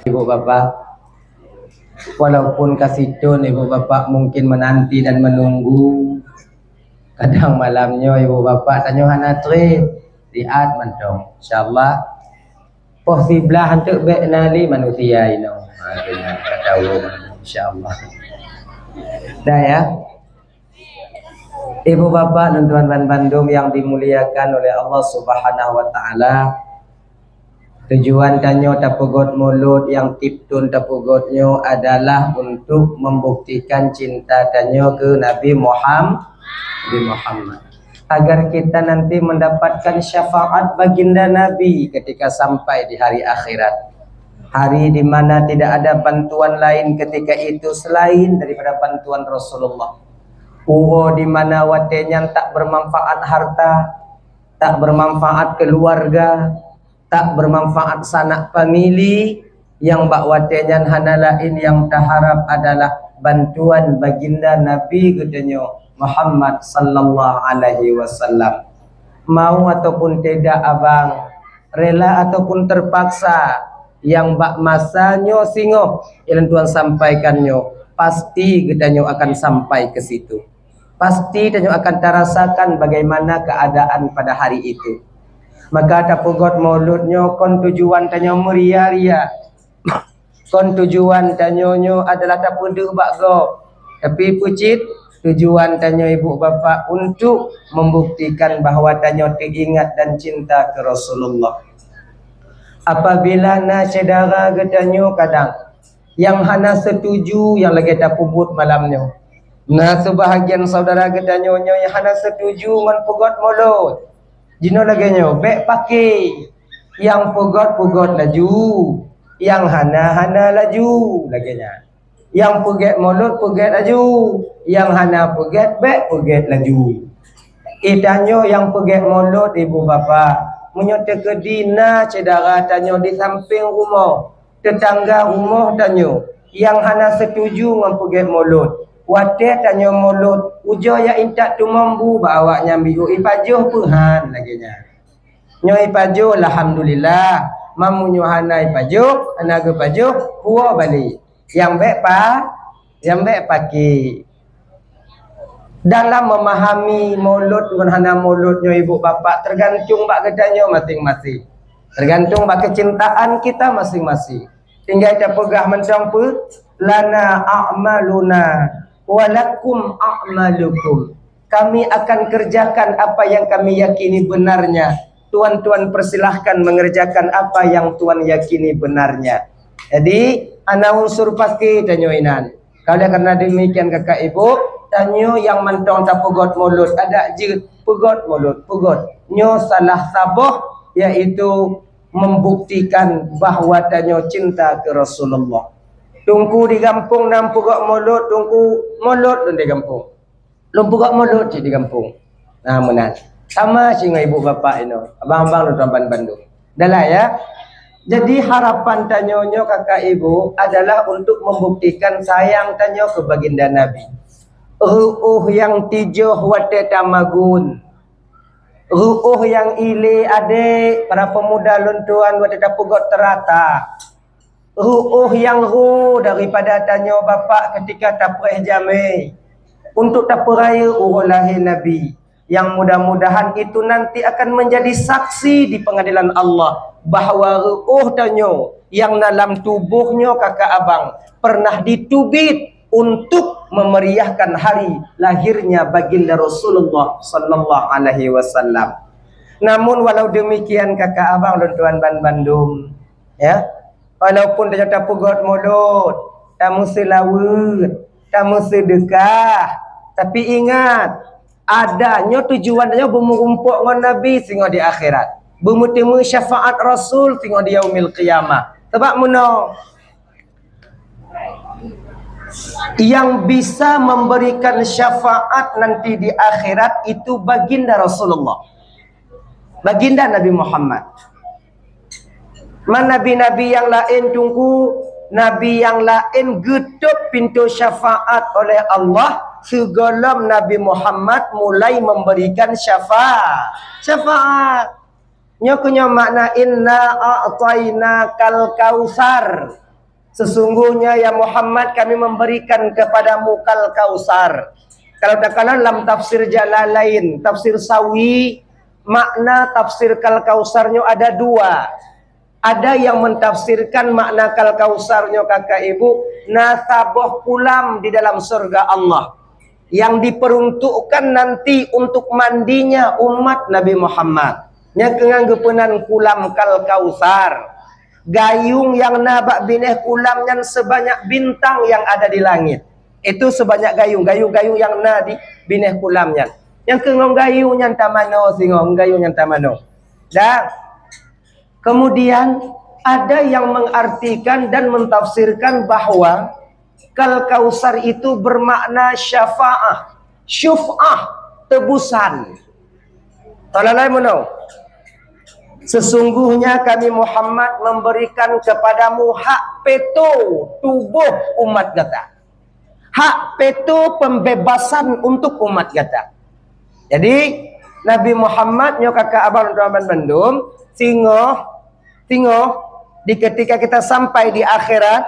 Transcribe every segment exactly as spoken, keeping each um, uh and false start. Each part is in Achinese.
Ibu Bapak, walaupun ka siton Ibu Bapak mungkin menanti dan menunggu, kadang malam nyoe Ibu Bapak tanyoe hana treb, siat mantong. Insyaallah, poh siblaih anteuk bèk na lé manusia inoe. Ha, kata ureueng, insyaallah. Dah ya. Ibu Bapak dan tuan-tuan bandum yang dimuliakan oleh Allah Subhanahu wa Ta'ala, tujuan tanyoe tapeugot mulod nyang tiep thon tapeugot nyoe adalah untuk membuktikan cinta tanyoe keu Nabi Muham-, Nabi Muhammad, agar kita nanti mendapatkan syafaat baginda Nabi ketika sampai di hari akhirat. Hari di mana tidak ada bantuan lain ketika itu selain daripada bantuan Rasulullah. Uroe di mana watèe nyan tak bermanfaat harta, tak bermanfaat keluarga, tak bermanfaat sanak famili, nyang bak watèe nyan hana laén nyang taharap adalah bantuan baginda Nabi geutanyoe Muhammad sallallahu alaihi wasallam. Mau ataupun tidak abang, rela ataupun terpaksa, nyang bak masa nyoe singoh nyang lôn tuan sampaikan nyoe, pasti geutanyoe akan sampai ke situ. Pasti tanyoe akan tarasakan bagaimana keadaan pada hari itu. Maka tapeugot mulod nyoe kon tujuan tanyoe meuria-ria. Kon tujuan tanyoe nyoe adalah tapeudeuh bak gob. Tapi peucit, tujuan tanyoe ibu bapak untuk membuktikan bahwa tanyoe teuingat dan cinta keu Rasulullah. Apabila na syedara geutanyoe kadang nyang hana setuju nyang lagèe tapeubuet malam nyoe, na seubahagian saudara geutanyoe nyoe nyang hana setuju ngon peugot mulod. Jinoe lagèe nyoe, bèk paké. Nyang peugot, peugot laju. Nyang hana, hana laju. Lagèe nyan. Nyang peugèt mulod, peugèt laju. Nyang hana peugèt, bèk peugèt laju. Eh, tanyoe nyang peugèt mulod, ibu bapak, meunyoe teukeudi na syedara tanyoe di sampéng rumoh, teutangga rumoh tanyoe nyang hana setuju ngon peugèt mulod. Watèe tanyoe mulod, ujoe ya intat tumambu bak awaknyan biôh ipajoh peuhan lagèe nyan. Nyoe ipajoh, alhamdulillah. Meunyoe hana ipajoh, hana geupajoh, puwoe balek. Nyang bèk pa-, nyang bèk paké. Dalam memahami mulod ngon hana mulod nyoe ibu bapak tergantung bak geutanyoe masing-masing. Tergantung bak kecintaan kita masing-masing. Tinggai tapeugah mantong peue, "Lana a'maluna wa lakum a'malukum." Kami akan kerjakan apa yang kami yakini benarnya. Tuan-tuan persilahkan mengerjakan apa yang tuan yakini benarnya. Jadi, hana unsur paké tanyoe inan. Oleh karena demikian kakak ibu, tanyoe nyang mantong tapeugot mulod, adak jeuet peugot mulod, peugot. Nyoe salah saboh, yaitu membuktikan bahwa tanyoe cinta keu Rasulullah. Teungku di gampông na peugot mulod, teungku mulod lôn di gampông. Lôn peugot mulod cit di gampông. Nah, meunan. Sama cit ngon ibu bapak inoe, abang-abang lôn tuan ban bandum. Dah lah ya. Jadi harapan tanyoe nyoe kakak ibu adalah untuk membuktikan sayang tanyoe keu baginda Nabi. Ru'uh nyang tijoh watèe tamagun. Ru'uh nyang ilé adék, para pemuda lôn tuan watèe tapeugot teurata. Ru'uh nyang ru daripada tanyoe bapak ketika tapreh jamé untuk tapeurayeuk uroe lahé Nabi. Yang mudah-mudahan itu nanti akan menjadi saksi di pengadilan Allah bahwa ru'uh tanyoe nyang na lam tuboh nyoe kakak abang pernah diteubiet untuk memeriahkan hari lahirnya baginda Rasulullah sallallahu alaihi wasallam. Namun walau demikian kakak abang lôn tuan ban bandum, ya, walaupun tanyoe tapeugot mulod, tameuseulaweuet, tameuseudekah, tapi ingat, ada nyoe tujuan tanyoe beumeurumpok ngon Nabi singoh di akhirat, beumeuteumé syafaat Rasul singoh di yaumil qiyamah. Sabab meunoe, yang bisa memberikan syafaat nanti di akhirat itu baginda Rasulullah. Baginda Nabi Muhammad. Man nabi-nabi nyang laén teungku, nabi nyang laén geutôp pintoe syafaat oleh Allah sigohlom Nabi Muhammad mulai memberikan syafa-, syafaat. Nyoe keuh nyoe makna inna a'tainakal kautsar. Sesungguhnya, ya Muhammad, kami memberikan kepadamu kal kausar. Kalau takalon lam tafsir Jalalain, tafsir Sawi, makna tafsir kal kausar nyoe ada dua. Ada yang mentafsirkan makna kal kausar nyoe, kakak ibu, na saboh kulam di dalam surga Allah yang diperuntukkan nanti untuk mandinya umat Nabi Muhammad. Nyang keunong geupeunan kulam kal kausar. Gayung nyang na bak binéh kulam nyan sebanyak bintang yang ada di langit. Itu sebanyak gayung, gayung-gayung nyang na di binéh kulam nyan. Nyang keunong gayung nyan tamanoe singoh, gayung nyan tamanoe. Dan kemudian ada yang mengartikan dan mentafsirkan bahwa kal kausar itu bermakna syafaah, syuf'ah, tebusan. Talalai meunoe. Sesungguhnya kami Muhammad memberikan kepadamu hak peto tuboh umat gata. Hak peto pembebasan untuk umat gata. Jadi, Nabi Muhammad nyoe, kakak abang teman bandum, singoh, singoh di ketika kita sampai di akhirat,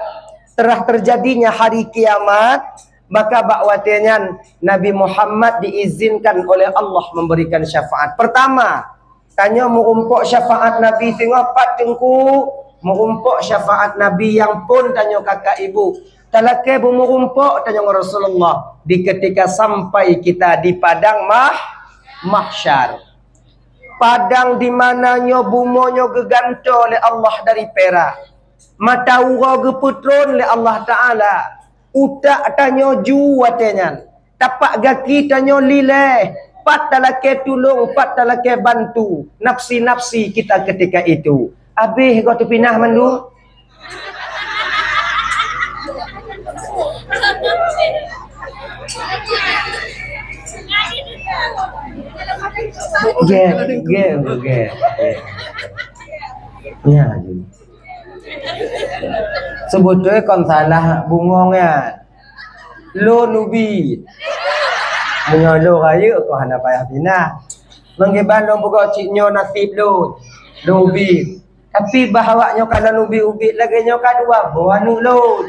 telah terjadinya hari kiamat, maka bak watée nyan Nabi Muhammad diizinkan oleh Allah memberikan syafaat. Pertama, tanyoe meurumpok syafaat Nabi singoh pat teungku, meurumpok syafaat Nabi nyang phon tanyoe, kakak ibu. Talakée beumeurumpok tanyoe ngon Rasulullah di ketika sampai kita di padang mah-, mahsyar. Padang di mana nyoe bumoe nyoe geugantoe lé Allah dari pirak. Mata uroe geupeutron lé Allah Taala. Utak tanyoe ju watée nyan. Tapak gaki tanyoe lilée, pat talakée tulông, pat talakée bantu nafsi-nafsi kita ketika itu. Abéh goe teupinah mandum. Gét, gét, gét, gét. Nyan. Seubeutoe kon salah bungong nyan. Lôn ubit. Meunyoe lôn rayeuk, kon hana payah pinah. Meukiban lôn peugah cit nyoe naseb lôn. Lôn ubit. Tapi bah awak nyoe ka lôn ubit-ubit lagée nyoe ka dua boh aneuk lôn.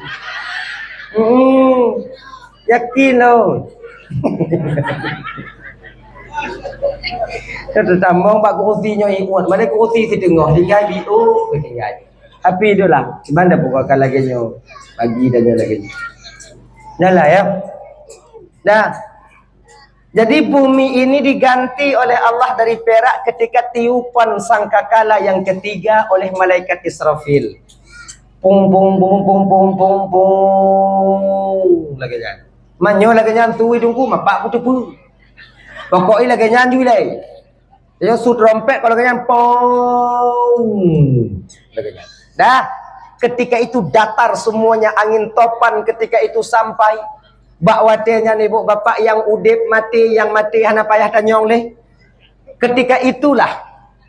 Hmm. Yakin lôn. Ka teutamong bak kurusi nyoe iwot. Mana kurusi siteungoh tinggai biôh tinggai. Tapi itulah, cuman dah buka lagée nyoe. Pagi dah nyoe lagée nyoe. Dah lah ya. Dah. Jadi bumi ini diganti oleh Allah dari perak ketika tiupan sangkakala yang ketiga oleh malaikat Israfil. Pung, pung, pung, pung, pung, pung, pung. Lagée nyan. Manyoe lagée nyan tui dungku mapak kuteupeu. Pokoknya lagée nyan ju lé. Nyoe su trompet kalau lagée nyan pong. Lagée nyan. Dah, ketika itu datar semuanya, angin topan ketika itu sampai. Bak watée nyan ibu bapak yang udeb maté, yang maté hana payah tanyong lé. Ketika itulah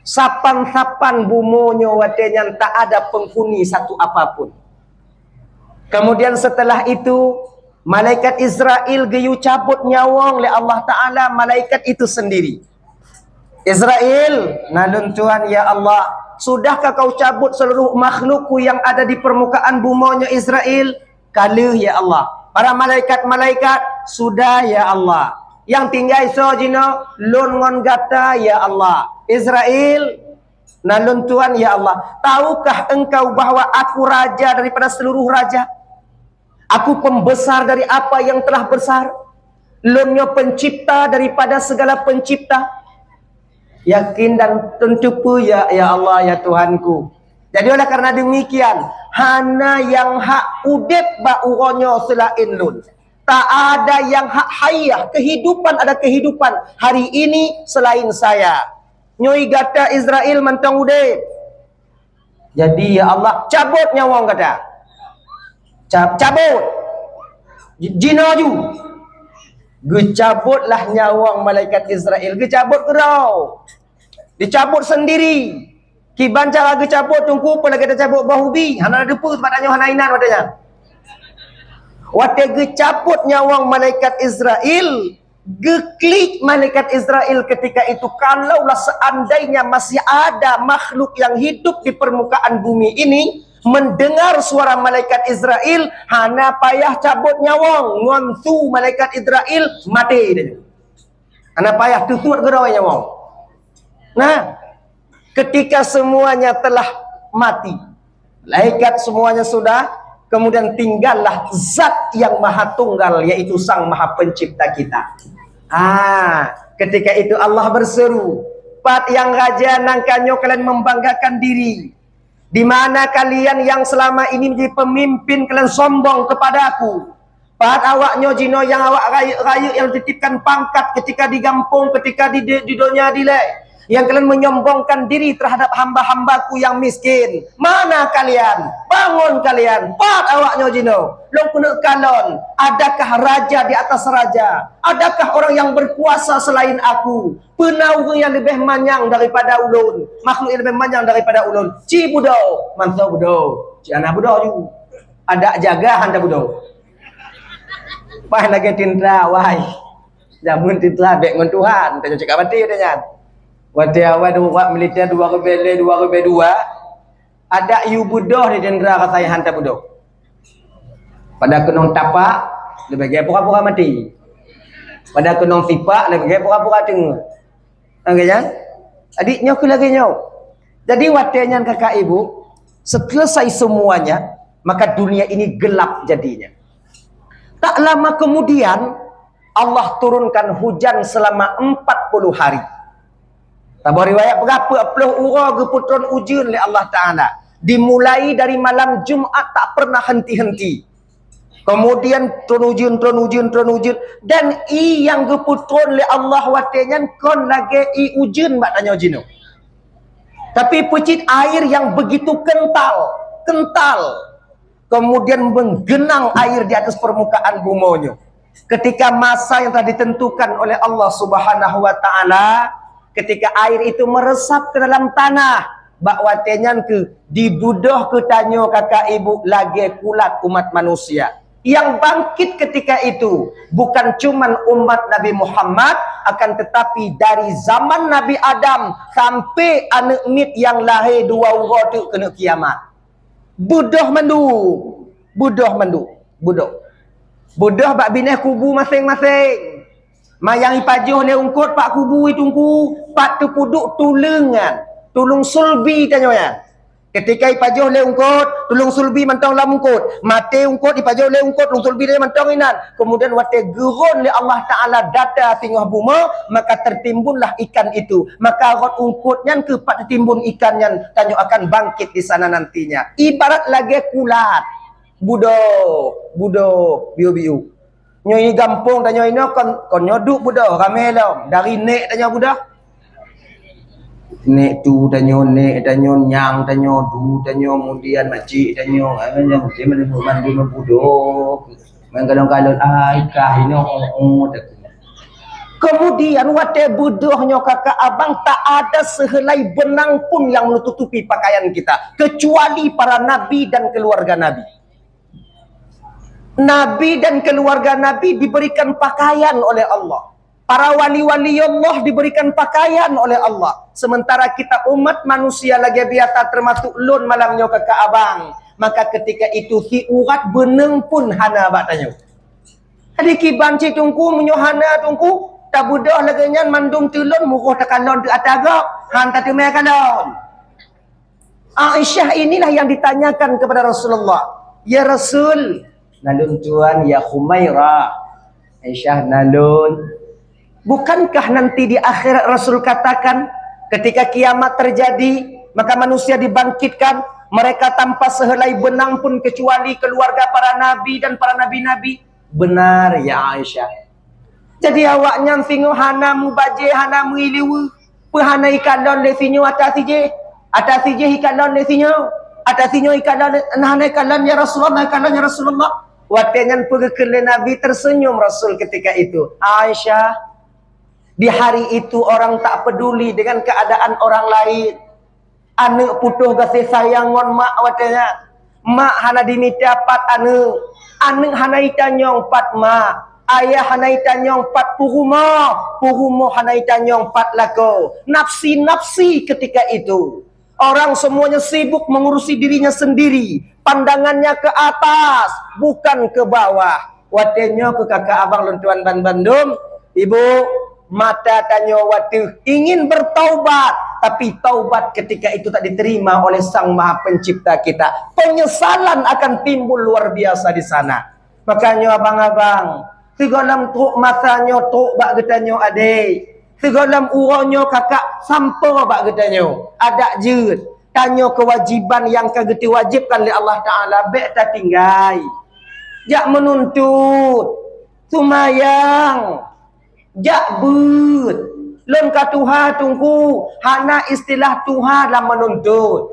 sapan-sapan bumoe nyoe watée nyan tak ada penghuni satu apapun. Kemudian setelah itu malaikat Israel geuyue cabot nyawöng lé Allah Taala malaikat itu sendiri. Israel, na lôn tuan ya Allah, sudahkah kau cabot seluruh makhlukku yang ada di permukaan bumoe nyoe Israel? Ka lheueh ya Allah. Para malaikat-malaikat, sudah ya Allah. Nyang tinggai soe jinoe? Lôn ngon gata ya Allah. Israel, na lôn tuan ya Allah. Tahukah engkau bahwa aku raja daripada seluruh raja? Aku pembesar dari apa yang telah besar. Lôn nyoe pencipta daripada segala pencipta. Yakin dan tentu pun ya, ya Allah, ya Tuhanku. Jadi oleh karena demikian, hana yang hak udeb bak uroe nyoe selain lôn. Tak ada yang hak hayah, kehidupan, ada kehidupan hari ini selain saya. Nyoe gata Israel mantong udeb. Jadi ya Allah, cabot nyawöng gata. Ca-, cabot. Ji-, jinoe ju. Geucabotlah nyawöng malaikat Israel. Geucabot keudroe. Dicabot sendiri. Kiban cara geucabot teungku peue lagée tacabot boh ubi. Hana teupeue, sabab tanyoe hana inan watée nyan. Watée geucabot nyawöng malaikat Israel, geuklik malaikat Israel ketika itu, kalaulah seandainya masih ada makhluk yang hidup di permukaan bumi ini, Mendengar suara malaikat Israel, hana payah cabot nyawöng, ngon su malaikat Israel, maté dia. Hana payah teusuet keudroe nyawöng. Nah, ketika semuanya telah mati, malaikat semuanya sudah, kemudian tinggallah Zat yang Maha Tunggal, yaitu Sang Maha Pencipta kita. Ah, ketika itu Allah berseru, "Pat nyang raja nyang ka nyoe kalian membanggakan diri? Di mana kalian yang selama ini menjadi pemimpin kalian sombong kepada Aku? Pat awak nyoe jinoe nyang awak rayeuk-rayeuk, nyang titipkan pangkat ketika di gampông, ketika di, di, di donya dilée, nyang kalian menyombongkan diri terhadap hamba-hamba-Ku yang miskin? Mana kalian? Bangun kalian! Pat awak nyoe jinoe? Lôn keuneuk kalon, adakah raja di atas raja? Adakah orang yang berkuasa selain Aku? Peue na ureuëng nyang leubeh manyang daripada Ulôn, makhluk nyang leubeh manyang daripada Ulôn?" "Ci budoe, manso budoe, ci hana budoe ju. Adak jaga hana budoe." Paih lagée tintra, wai. Jameun tintra bék ngon Tuhan, tanyoe cit ka maté nyan. Watée awai uroe militer dua ribée lhée, dua ribée dua, adak yue budoe di tintra, rasai hana budoe. Pada keunong tapak, leubeh gét pura-pura maté. Pada keunong sipak, leubeh gét pura-pura teungeut. Oke, ya? Jadi, nyoe keuh lagée nyoe. Jadi, watée nyan kakak ibu, setelah semuanya, maka dunia ini gelap jadinya. Tak lama kemudian, Allah turunkan hujan selama empat puluh hari. Saboh riwayat peugah peuet ploh uroe geupeutron ujeuen lé Allah Ta'ala. Dimulai dari malam Jumat tak pernah henti-henti. Kemudian tron ujeuen, tron ujeuen, tron ujeuen. Dan ié nyang geupeutron lé Allah watée nyan kon lagée ié ujeuen bak tanyoe jinoe. Tapi peucit air yang begitu kental, kental. Kemudian menggenang air di atas permukaan bumoe nyoe. Ketika masa yang telah ditentukan oleh Allah Subhanahu wa Ta'ala, ketika air itu meresap ke dalam tanah, bak watée nyan keuh dibudoh keu tanyoe kakak ibu lagée kulat umat manusia. Yang bangkit ketika itu bukan cuman umat Nabi Muhammad, akan tetapi dari zaman Nabi Adam sampai aneuëk miet nyang lahé dua uroe teuk keuneuk kiamat. Budoh mandum, budoh mandum, budoh. Budoh bak binéh kubu maséng-maséng. Ma nyang ipajoh lé eungkôt bak kubu ié Teungku, pat teupeuduek tuleueng nyan, tuleueng sulbi tanyoe nyan. Ketika ipajoh lé eungkôt, tuleueng sulbi mantong lam eungkôt. Maté eungkôt, ipajoh lé eungkôt, tuleueng sulbi tanyoe mantong inan. Kemudian watée geuron lé Allah Ta'ala data singoh bumoe, maka tertimbunlah ikan itu. Maka rot eungkôt nyan keuh pat teutimbun ikan nyan, tanyoe akan bangkit di sana nantinya. Ibarat lagée kulat. Budoh, budoh, biu-biu. Nyoe ié gampông tanyoe inoe kon, kon nyoe duek budoh, ramé lom. Dari nék tanyoe budoh. Nék tu tanyoe, nék tanyoe, nyang tanyoe, du tanyoe, kemudian makcik tanyoe, ah, nyang mesti meunyoe mandum budoh. Meugalon-galon, ai kah inoe, oh, oh, takue. Kemudian watée budoh nyoe kakak abang, tak ada sehelai benang pun yang menutupi pakaian kita, kecuali para nabi dan keluarga Nabi. Nabi dan keluarga Nabi diberikan pakaian oleh Allah. Para wali-wali Allah diberikan pakaian oleh Allah. Sementara kita umat manusia lagée biasa, termasuk lôn malam nyoe kakak abang. Maka ketika itu si urat beuneueng pun hana bak tanyoe. Jadi kiban cit Teungku, meunyoe hana Teungku, tabudoh lagée nyan mandum teulon muroh takalon teuh ata gob, han tateumé kalon. Aisyah inilah yang ditanyakan kepada Rasulullah, "Ya Rasul, nalun tuan ya Humairah." Aisyah, "Nalun." Bukankah nanti di akhirat Rasul katakan, ketika kiamat terjadi, maka manusia dibangkitkan, mereka tanpa sehelai benang pun kecuali keluarga para nabi dan para nabi-nabi? Benar, ya Aisyah. Jadi awaknyan singoh hana mubajée, hana meuileue. Peu hana ikalon lé sinyoe ata sijih? Ata sijih ikalon lé sinyoe. Ata sinyoe ikalon lé, nah, hana ikalon, ya Rasulullah, hana ikalon, ya Rasulullah. Watée nyan peugeukeue lé Nabi, tersenyum Rasul ketika itu. Aisyah, di hari itu orang tak peduli dengan keadaan orang lain. Aneuëk putôh gaséh sayang ngon mak watée nyan. Mak hana jimita pat aneuëk. Aneuëk hana itanyong pat mak. Ayah hana itanyong pat peurumoh. Peurumoh hana itanyong pat lakoe. Nafsi-nafsi ketika itu. Orang semuanya sibuk mengurusi dirinya sendiri, pandangannya ke atas, bukan ke bawah. Watée nyoe keu kakak abang lôn tuan ban bandum, ibu, mata tanyoe watée ingin bertaubat, tapi taubat ketika itu tak diterima oleh Sang Maha Pencipta kita. Penyesalan akan timbul luar biasa di sana. Makanya abang-abang, sigohlom trok masa nyoe trok bak geutanyoe adek, sigohlom uroe nyoe kakak sampoe bak geutanyoe, adak jeuet. Tanyoe kewajiban nyang ka geuteuwajibkan lé Allah Taala bék tatinggai. Jak meununtut, seumayang, jak beuet. Lôn ka tuha teungku, hana istilah tuha lam meununtut.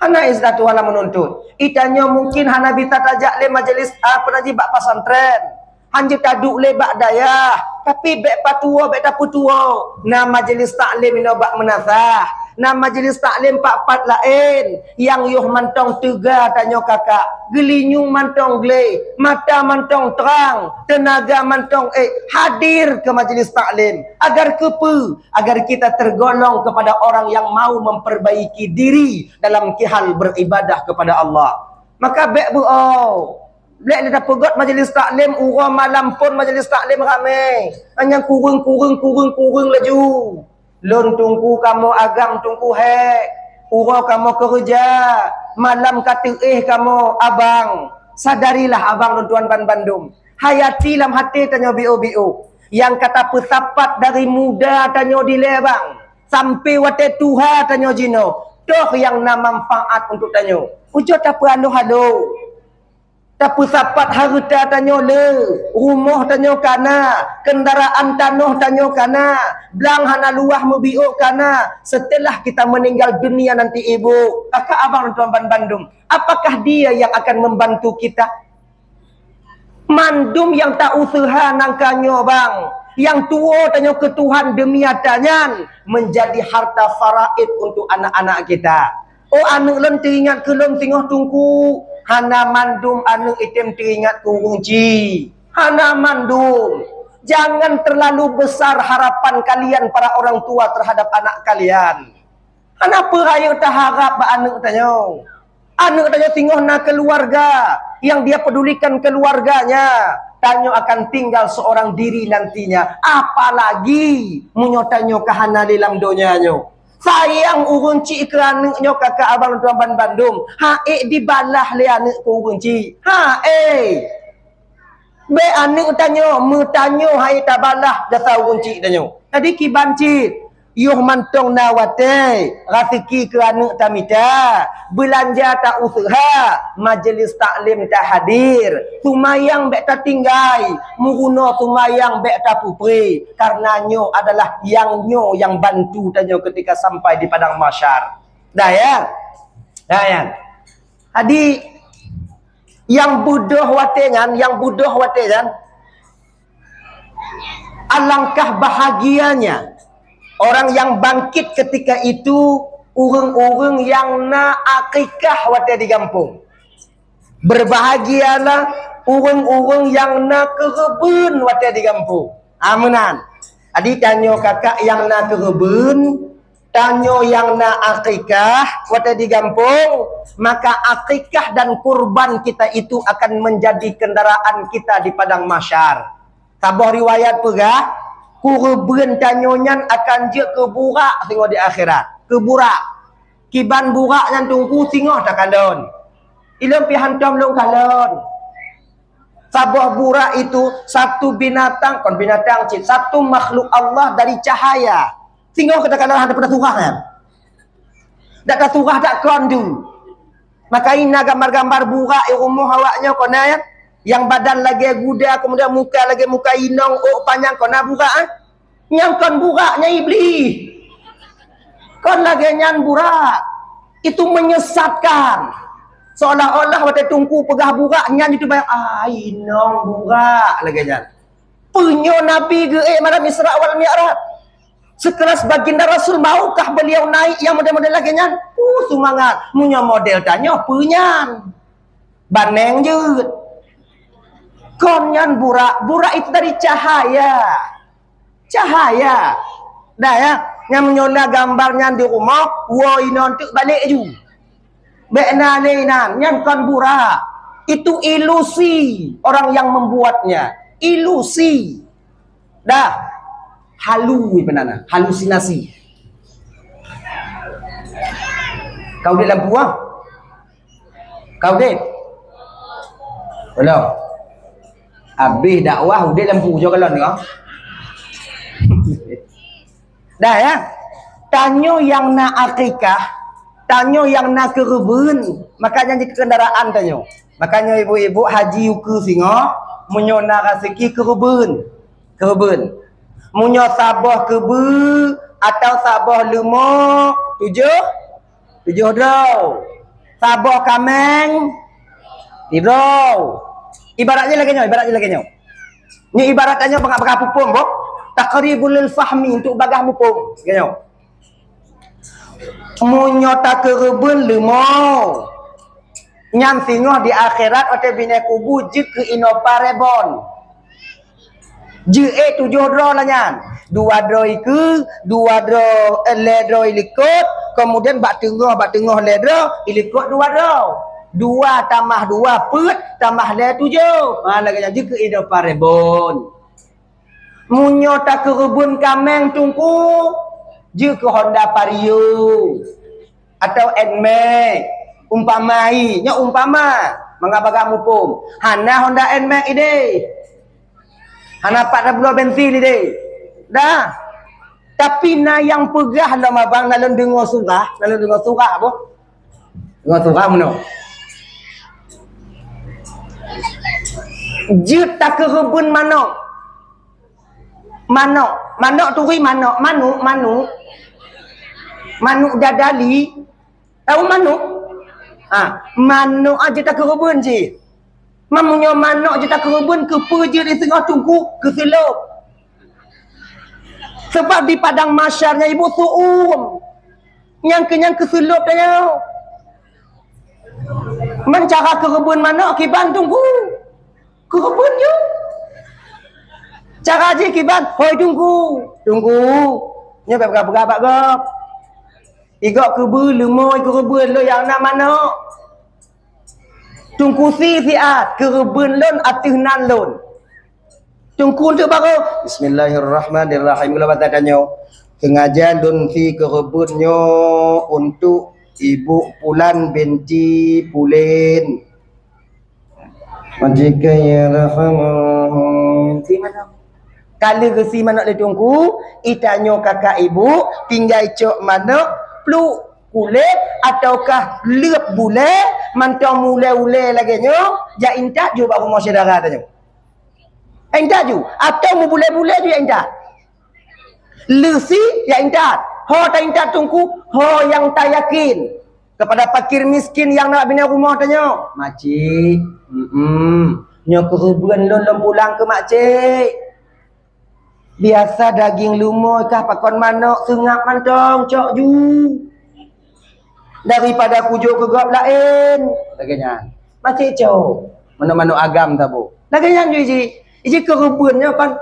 Hana istilah tuha lam meununtut. Itanyoe mungkin hana bisa tajak lé majelis, ah, apa lagi, bak pesantren. Hanjeuet taduek lé bak dayah, tapi bék patuwoe, bék tapeutuwoe. Na majelis taklim inoe bak meunasah, na majelis taklim pat-pat laén. Nyang yoh mantong teuga tanyoe kakak, geulinyueng mantong gleh, mata mantong trang, teunaga mantong ék hadir keu majelis taklim. Agar keupeue? Agar kita tergolong kepada orang yang mau memperbaiki diri dalam hal beribadah kepada Allah. Maka bék beuo. Bék lé tapeugot majelis taklim, uroe malam pun majelis taklim ramé. Hanya kureueng, kureueng, kureueng, kureueng laju. Lôn teungku kamoe agam teungku hék. Uroe kamoe keureuja, malam ka teuéh kamoe abang. Sadarilah abang lôn tuan ban bandum. Hayati lam até tanyoe biôh-biôh. Nyang ka tapeusapat dari muda tanyoe dilée bang, sampai watée tuha tanyoe jinoe, toh nyang na manfaat untuk tanyoe. Ujoe tapeualoh-aloh. Tapeusapat hareuta tanyoe le, rumoh tanyoe kana, kendaraan tanoh tanyoe kana, blang hana luwah meubiôk kana. Setelah kita meninggal dunia nanti ibu, kakak abang tuan ban bandum, apakah dia yang akan membantu kita? Mandum nyang ta-useuha nangka nyoe bang, nyang tuwoe tanyoe keu Tuhan demi ata nyan menjadi harta faraid untuk anak-anak kita. Oh, aneuk lôn teuingat keu lôn singoh teungku, hana mandum aneuk item teuingat keu ureueng chik. Hana mandum. Jangan terlalu besar harapan kalian para orang tua terhadap anak kalian. Hana peue rayeuk taharap bak aneuk tanyoe. Aneuk tanyoe singoh na keluarga, yang dia pedulikan keluarganya. Tanyoe akan tinggal seorang diri nantinya. Apalagi meunyoe tanyoe ka hana lé lam donya nyoe. Sayang ureueng chik keu aneuk nyoe kakak abang tuan ban bandum. Haék dibalah lé aneuk keu ureueng chik. Haék. Bék aneuk tanyoe, meutanyoe hai tabalah jasa ureueng chik tanyoe. Jadi kiban cit, yoh mantong na watée, raseuki keu aneuk tamita, beulanja ta-useuha, majelis taklim tahadir, seumayang bék tatinggai, meurunoe seumayang bék tapeupreh, karena nyoe adalah nyang nyoe nyang bantu tanyoe ketika sampai di padang mahsyar. Dah ya? Dah ya? Jadi, nyang beudôh watée nyan, nyang beudôh watée nyan, alangkah bahagianya orang yang bangkit ketika itu, ureueng-ureueng nyang na akikah watée di gampông. Berbahagialah ureueng-ureueng nyang na keureubeuen watée di gampông. Ameunan. Jadi tanyoe kakak nyang na keureubeuen, tanyoe nyang na akikah watée di gampông, maka akikah dan kurban kita itu akan menjadi kendaraan kita di padang mahsyar. Saboh riwayat peugah, keureubeuen tanyoe nyan akan jeuet keu burak singoh di akhirat. Keu burak. Kiban burak nyan teungku singoh takalon. Ilôn pih hantom lôn kalon. Saboh burak itu satu binatang, kon binatang cit, satu makhluk Allah dari cahaya. Singoh ka takalon hana peunasurah nyan. Dak tasurah dak kon tu. Maka na gambar-gambar burak i rumoh awak nyoe kon na, nyang badan lagée guda, kemudian muka lagée muka inong, ôk panyang, kon na burak, eh? Nyang kon burak, nyan iblih. Kon lagée nyan burak. Itu menyesatkan. Seolah-olah watée teungku peugah burak, nyan itu bayang, ah, inong burak lagée nyan. Peunyoe Nabi geuék malam Isra wal Mi'raj. Sekelas baginda Rasul, maukah beliau naik yang model-model lagée nyan? Uh, seumangat. Meunyoe model tanyoe, peue nyan? Baneng jeuet. Kon nyan burak. Burak itu dari cahaya. Cahaya. Dah ya, nyang meunyoe na gambar nyan di rumoh, woe inoe teuk balek ju. Bék na lé inan, nyan kon burak. Itu ilusi orang yang membuatnya. Ilusi. Dah. Halu peunan, halusinasi. Kau di lampu ah? Kau deh. Belum. Habis dakwah udeh lampu jo kalon ni ah. Dah ya. Tanyoe nyang na akikah, tanyoe nyang na keureubeuen, makanya jih kendaraan tanyoe. Makanya ibu-ibu haji ukeue singoh, meunyoe na raseuki keureubeuen. Keureubeuen. Meunyoe saboh keubeu atau saboh leumo, tujoh, tujoh droe. Saboh kaméng, sidroe. Ibarat jih lagée nyoe, ibarat jih lagée nyoe. Nyoe ibarat tanyoe peugah-peugah pupung, boh. Taqribul lil fahmi, untuk bagah mupung. Lagée nyoe. Meunyoe takeureubeuen leumo, nyan singoh di akhirat watée binéh kubu jeuet keu Innova Reborn. Jeuet ék tujoh droe lah nyan. Dua droe ikeue, dua droe, eh, lhée droe ilikot, kemudian bak teungoh, bak teungoh lhée droe, ilikot dua droe. Dua tamah dua peuet, tamah lhée tujoh. Ha, lagée nyan jeuet keu Innova Reborn. Meunyoe takeureubeuen kaméng Teungku, jeuet keu Honda Vario atau Nmax. Umpama, nyoe umpama, mangat bagah mupung. Hana Honda Nmax ideh. Hana pat tabloe bensin ideh. Dah. Tapi na nyang peugah lom abang, na lôn deungoe surah, na lôn deungoe surah boh. Deungoe surah meunoe. Jeuet takeureubeuen manok. Manok, manok turi manok, manok, manok. Manok dadali. Tahu manok? Ha, manok aja takeureubeuen jih. Meunyoe manok jeuet takeureubeuen, keupeue jeuet di singoh Teungku? Keuseulop. Sebab di padang mahsyar nyan ibu su'um. Nyang keu, nyang keuseulop tanyoe. Man cara keureubeuen manok kiban Teungku. Keureubeuen ju. Cara jih kiban, "Hoi Teungku, Teungku." Nyoe bék peugah-peugah bak gob. Igob keubeu leumo keureubeuen lôn nyang na manok. Teungku si siat keureubeuen lôn ateueh nan lôn. Teungku teuh barô, "Bismillahirrahmanirrahim." Gula bata tanyoe, "Sengaja lôn si keureubeuen nyoe untuk Ibu Pulan binti Pulen." Majikan ya rahman. Si manok. Ka lheueh geusi manok lé Teungku, itanyoe kakak ibu, tinggai cok manok, pluk kulét, ataukah leueb bulée, mantong ulée-ulée lagée nyoe, jak intat ju bak rumoh syedara tanyoe. Intat ju, atau meubulée-bulée ju jak intat. Leusi jak intat. Ho taintat Teungku, ho nyang tayakin. Kepada fakir miskin nyang na bak binéh rumoh tanyoe. "Makcik, mm, nyoe keureubeuen lôn, lôn pulang keu makcik." Biasa daging leumo kah pakon manok seungab mantong cok ju. Daripada kujok keu gob laén. Lagée nyan. Makcik cok. Manok-manok agam saboh. Lagée nyan ju iji. Iji keureubeuen nyoe kan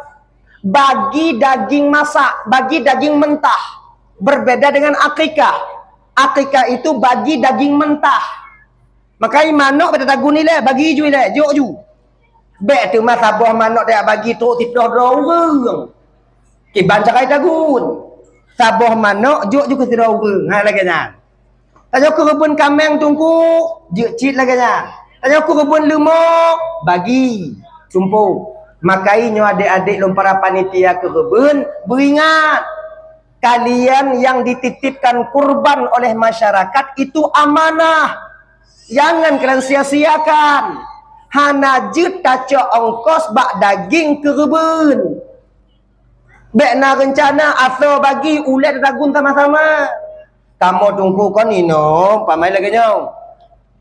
bagi daging masak, bagi daging mentah. Berbeda dengan akikah. Akikah itu bagi daging mentah. Makai manok bak tatagun ilée, bagi ju ilée, jok ju. Bék teuma saboh manok tajak bagi trok siplôh droe ureuëng. Kiban cara tagun. Saboh manok jok ju keu sidroe ureuëng. Ha, lagée nyan. Tanyoe keureubeuen kaméng Teungku, jeuet cit lagée nyan. Tanyoe keureubeuen leumo, bagi, tumpôk. Makai nyoe adék-adék lôn para panitia keureubeuen, beuingat. Kalian yang dititipkan kurban oleh masyarakat itu amanah. Jangan kalian sia-siakan. Hana jeuet tacok ongkos bak daging keureubeuen. Bék na reuncana asoe bagi ulée tatagun sama-sama. Kamoe Teungku kon inoe, pamai lagée nyoe.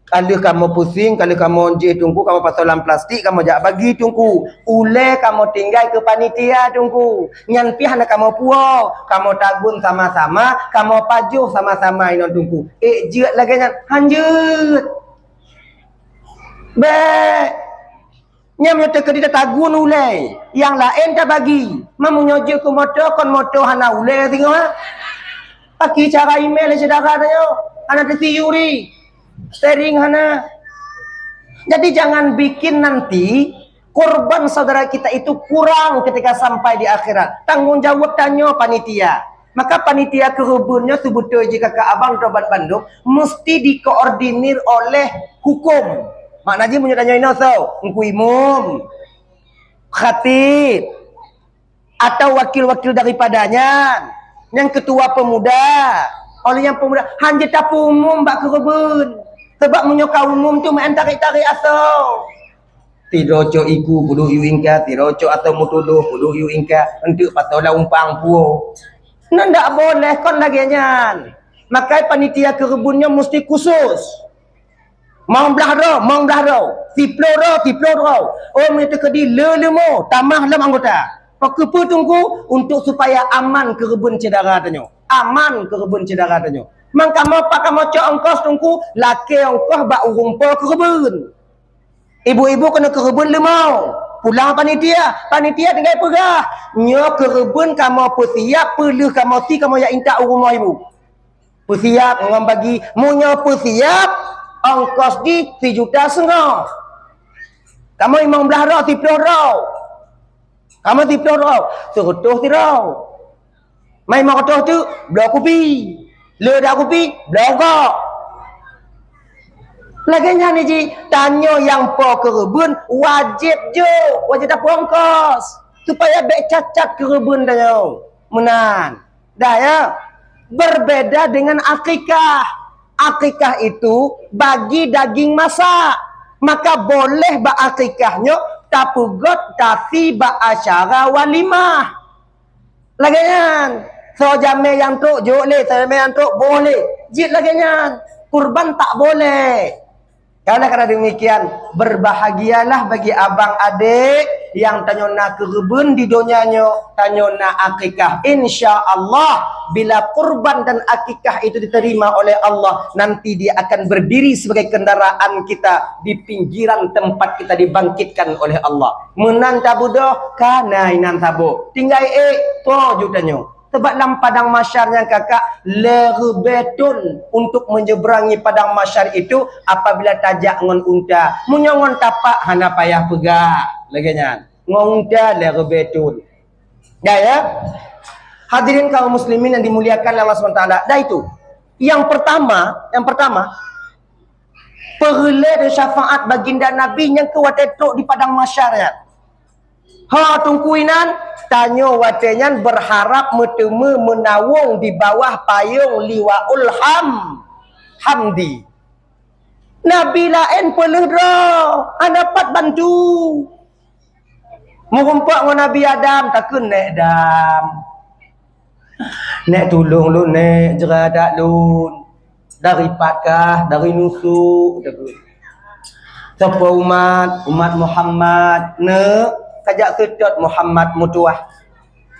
Ka lheueh kamoe pusing, ka lheueh kamoe jih Teungku, kamoe pasoe lam plastik, kamoe jak bagi Teungku. Ulée kamoe tinggai keu panitia Teungku. Nyan pih hana kamoe puwoe, kamoe tagun sama-sama, kamoe pajoh sama-sama inoe Teungku. Ék jeuet lagée nyan? Han jeuet. Bék. Nyan meunyoe teukeudi tatagun ulée, nyang laén tabagi. Meunyoe jeuet keu moto, kon moto hana ulée singoh, ha? Paki cara imé lé syedara tanyoe, hana teusiyuri. Steering hana. Jadi jangan bikin nanti korban saudara kita itu kurang ketika sampai di akhirat. Tanggung jawab tanyoe panitia. Maka panitia keureubeuen nyoe seubeutôi jih kakak abang tobat bandum mesti dikoordinir oleh hukum. Makna jih meunyoe tanyoe inoe soe, Teungku Imum, Khatib, atau wakil-wakil daripada nyan, nyang ketua pemuda. Oleh nyang pemuda, hana tapeumum bak keureubeuen. Sebab meunyoe ka umum tu main tarik-tarik asoe. Sidroe cok iku peuduek yue ingka, sidroe cok atau meutudoh peuduek yue ingka, enteuk pasoe lam umpang puo. Nyan ndak boleh kon lagée nyan. Makai panitia keureubeuen nyoe mesti khusus. Mong blah droe, mong blah droe, siploh droe, siploh droe. Oh, meunyoe teukeudi le leumo tamah lom anggota. Pakeupeue Teungku? Untuk supaya aman keureubeuen syedara tanyoe. Aman keureubeuen syedara tanyoe. Mang kamoe, pak kamoe cok ongkos Teungku, lakée ongkos bak ureuëng po keureubeuen. Ibu-ibu keuneuk keureubeuen leumo. Pulang panitia, panitia tinggai peugah, nyoe keureubeuen kamoe peusiap, peuleueh kamoe si kamoe jak intat u rumoh ibu. Peusiap ngon bagi, meunyoe peusiap, ongkos jih sijuta seungoh. Kamoe limong blah droe, siploh droe. Kamoe siploh droe, seureutôh sidroe. Mai limong reutôh teuk, bloe kupi. Le dak kupi, bloe gok. Lagée nyan jih, tanyoe nyang po keureubeuen wajéb jok, wajéb tapeue ongkos. Supaya bék cacat keureubeuen tanyoe. Meunan. Dah ya, berbeda dengan akikah. Akikah itu bagi daging masak. Maka boleh bak akikah nyoe tapeugot tasi bak acara walimah. Lagée nyan, soe jamé nyang trok jok lé, soe jamé nyang trok boh lé. Jeuet lagée nyan, kurban tak boleh. Oleh karena demikian, berbahagialah bagi abang adek yang tanyoe na keureubeuen di donya nyoe, tanyoe na akikah. Insya Allah, bila kurban dan akikah itu diterima oleh Allah, nanti dia akan berdiri sebagai kendaraan kita di pinggiran tempat kita dibangkitkan oleh Allah. Meunan tabeudôh, ka na inan saboh. Tinggai ék, po ju tanyoe. Sebab lam padang mahsyar nyan kakak, lhée reubée thon untuk menyeberangi padang mahsyar itu apabila tajak ngon unta. Meunyoe ngon tapak hana payah peugah. Lagée nyan. Ngon unta lhée reubée thon. Dah ya? Hadirin kaum muslimin yang dimuliakan Allah subhanahu wa taala. Dah itu. Yang pertama, yang pertama, peureulée dan syafaat baginda Nabi nyang keu watée trok di padang mahsyar nyan. Ha, teungku inan, tanyoe watée nyan berharap meuteumé meunawong di bawah payong Liwaul Ham-, Hamdi. Nabi laén peuleueh droe, hana pat bantu. Meurumpok ngon Nabi Adam, takheun, "Nék Adam, nék tulông lôn, nék jeuradak lôn. Dari pat kah, dari nusuk," takheun. Soe po umat, umat Muhammad, neuk, kajak seutôt Muhammad meutuwah.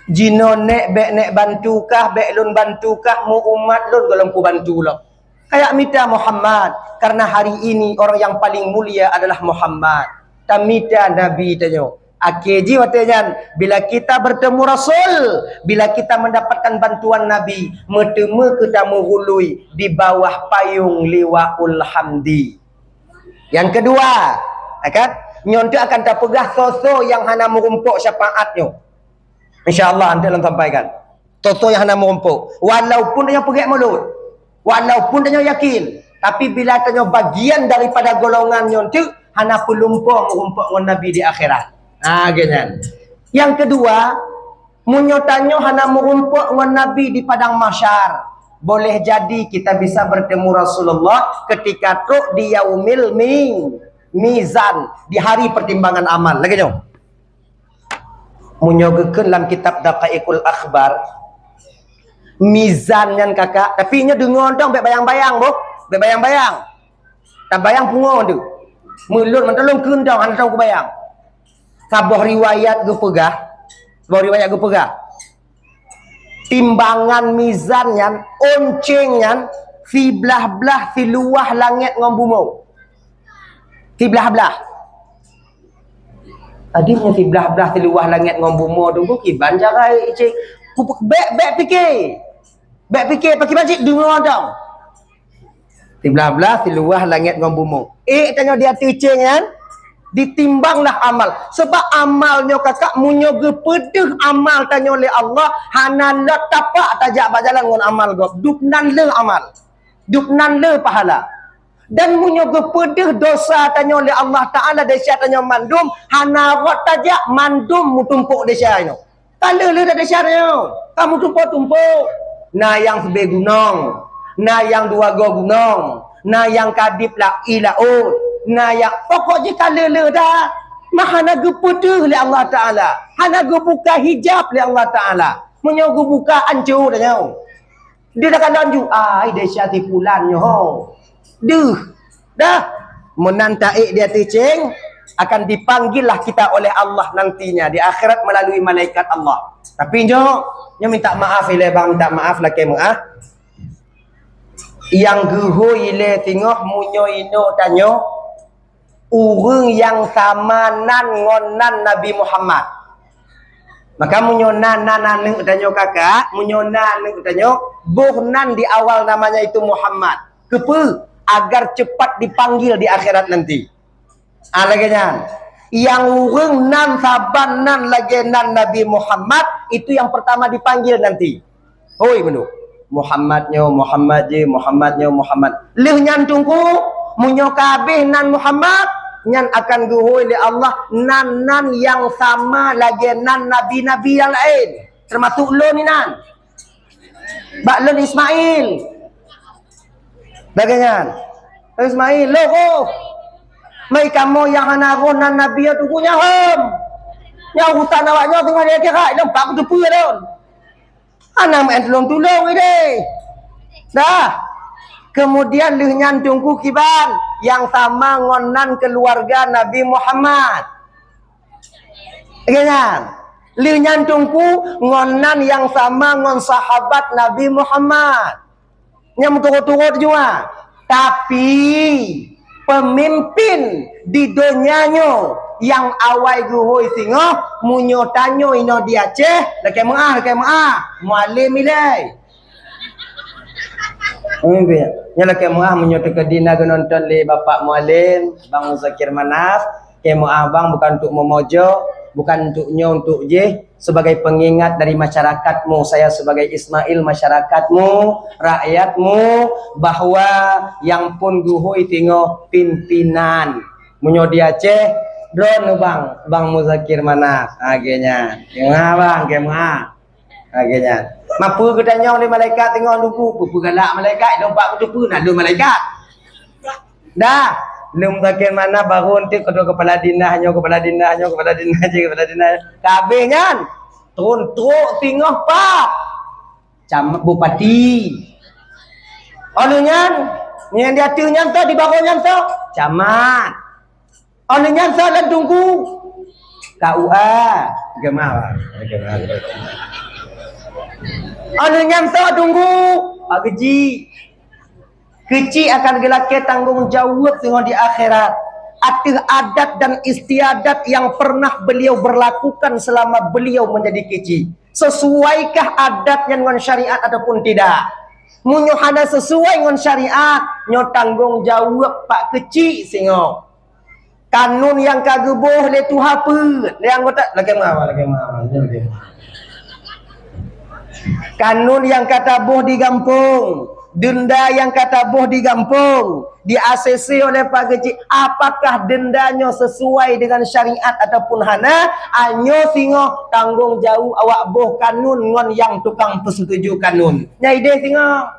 Jinoe nék bék nék bantu kah, bék lôn bantu kah, meu umat lôn gohlom kubantu lom. Kayak mita Muhammad, karena hari ini orang yang paling mulia adalah Muhammad. Tamita Nabi tanyoe. Akhé jih watée nyan, bila kita bertemu Rasul, bila kita mendapatkan bantuan Nabi, meuteumé keu tameuhului di bawah payong Liwaul Hamdi. Yang kedua, ya kan? Nyoe teuk akan tapeugah soe-soe nyang hana meurumpok syafaat nyoe. Insya Allah, nanti lôn sampaikan. Soe-soe nyang hana meurumpok. Walaupun tanyoe peugét mulod. Walaupun tanyoe yakin. Tapi bila tanyoe bagian daripada golongan nyoe teuk, hana peulumpo meurumpok ngon Nabi di akhirat. Ha, geuh nyan. Yang kedua, meunyoe tanyoe hana meurumpok ngon Nabi di padang mahsyar, boleh jadi kita bisa bertemu Rasulullah ketika trok di yaumil mi-, mizan, di hari pertimbangan amal. Lagée nyoe. Meunyoe geukheun lam kitab Daqaiqul Akhbar, mizan nyan kakak, tapi nyoe deungoe dong bék bayang-bayang boh, bék bayang-bayang. Tabayang pungo tu. Meulôn mantong lôn kheun dong hana tong kubayang. Saboh riwayat geupeugah, saboh riwayat geupeugah, timbangan mizan nyan, oncéng nyan, siblah-blah siluwah langét ngon bumoe. Siblah-blah. Tadi meunyoe siblah-blah siluwah langét ngon bumoe tu, kiban cara ék céng. Ku-, bèk, bèk pike. Bèk pike, pakriban cit deungoe dong. Siblah-blah siluwah langét ngon bumoe. Ék tanyoe di ateueh céng nyan, ditimbanglah amal. Sebab amal nyoe kakak, meunyoe geupeudeuh amal tanyoe lé Allah, hana lot tapak tajak bak jalan ngon amal gob. Dub nan le amal. Dub nan le pahala. Dan meunyoe geupeudeuh dosa tanyoe lé Allah Taala, desya tanyoe mandum, hana rot tajak, mandum meutumpôk desya nyoe. Ka le-le dah desya nyoe, ka meutumpôk-tumpôk. Na nyang sibée gunong, na nyang dua goe gunong, na nyang kadib la-, i laôt, na nyang, pokok jih ka le-le dah. Mah hana geupeudeuh lé Allah Taala, hana geubuka hijab lé Allah Taala. Meunyoe geubuka, ancô tanyoe. Dia dah kalon ju, ai, desya si pulan nyoe ho. Deuh. Dah. Meunan taék di ateueh céng, akan dipanggillah kita oleh Allah nantinya di akhirat melalui malaikat Allah. Tapi nyoe, nyoe minta maaf ilée bang, minta maaf lakée meuah. Nyang geuhôi ilée singoh meunyoe inoe tanyoe, ureuëng nyang sama nan ngon nan Nabi Muhammad. Maka meunyoe nan, nan aneuk tanyoe kakak, meunyoe nan aneuk tanyoe, boh nan di awal namanya itu Muhammad. Keupeue? Agar cepat dipanggil di akhirat nanti. Ah, lagée nyan. Nyang ureuëng nan saban nan lagée nan Nabi Muhammad, itu yang pertama dipanggil nanti. Hôi meunyoe, Muhammad nyoe, Muhammad jih, Muhammad nyoe, Muhammad. Lheueh nyan teungku, meunyoe ka habéh nan Muhammad, nyan akan geuhôi lé Allah nan-nan nyang sama lagée nan nabi-nabi nyang laén, teumasuk lôn inan. Bak lôn Ismail. Lagée nyan. Ismail, lôn roh. Meukamoe nyang hana roh nan nabi nyoe teungku nyahom. Nyang urusan awak nyoe teungoh di akhirat, lôn pat kuteupeue lôn. Hana meu'en tulông-tulông idéh. Dah. Kemudian lheueh nyan teungku kiban nyang sama ngon nan keuluwarga Nabi Muhammad. Lagée nyan. Lheueh nyan teungku ngon nan nyang sama ngon sahabat Nabi Muhammad. Nyang meuturot-turot jua. Tapi, peumimpin di donya nyoe nyang awai geuhôi singoh, meunyoe tanyoe inoe di Aceh, lakée meu'ah, lakée meu'ah, Mualem ilée. Peumimpin. Nyoe lakée meu'ah meunyoe teukeudi na geunonton lé Bapak Mualem, Bang Muzakir Manaf, lakée meu'ah bang, bukan untuk memojok, bukan untuk nyoe, untuk jih, sebagai pengingat dari masyarakatmu, saya sebagai Ismail masyarakatmu, rakyatmu, bahwa nyang phon geuhôi singoh pimpinan. Meunyoe di Aceh, droeneuh bang, Bang Muzakir Manaf. Ha, lagée nyan. Keu meu'ah bang, keu meu'ah. Ha, lagée nyan. Mapeue geutanyong lé malaikat teungoh lugu, peue-peue galak malaikat, lôn pat kuteupeue na lôn malaikat. Dah, lôn Muzakir Manaf baru enteuk keudroe keupala dinah nyoe, keupala dinah nyoe, keupala dinah jih, keupala dinah. Ka habéh nyan, trôn trok singoh pat cam-, bupati. Óh lheueh nyan, nyang di ateueh nyan toh, di baroe nyan toh, camat. Óh lheueh nyan soe lom teungku? K U A. Geumah. Óh lheueh nyan soe teungku? Pak Keuchik. Keuchik akan geulakée tanggong jaweueb singoh di akhirat ateueh adat dan istiadat yang pernah beliau berlakukan selama beliau menjadi keuchik. Sesuaikah adat nyan ngon syariat ataupun tidak? Meunyoe hana sesuai ngon syariat, nyoe tanggong jaweueb Pak Keuchik singoh. Kanun nyang ka geuboh lé tuha peuet, lé anggota, lakée meu'ah, lakée meu'ah, lakée meu'ah. Kanun nyang ka taboh di gampông, deunda nyang ka taboh di gampông, di A C C oleh Pak Keuchik, apakah deunda nyoe sesuai dengan syariat ataupun hana? Nyoe singoh tanggong jaweueb awak boh kanun ngon nyang tukang peusetuju kanun. Nyan idéh singoh.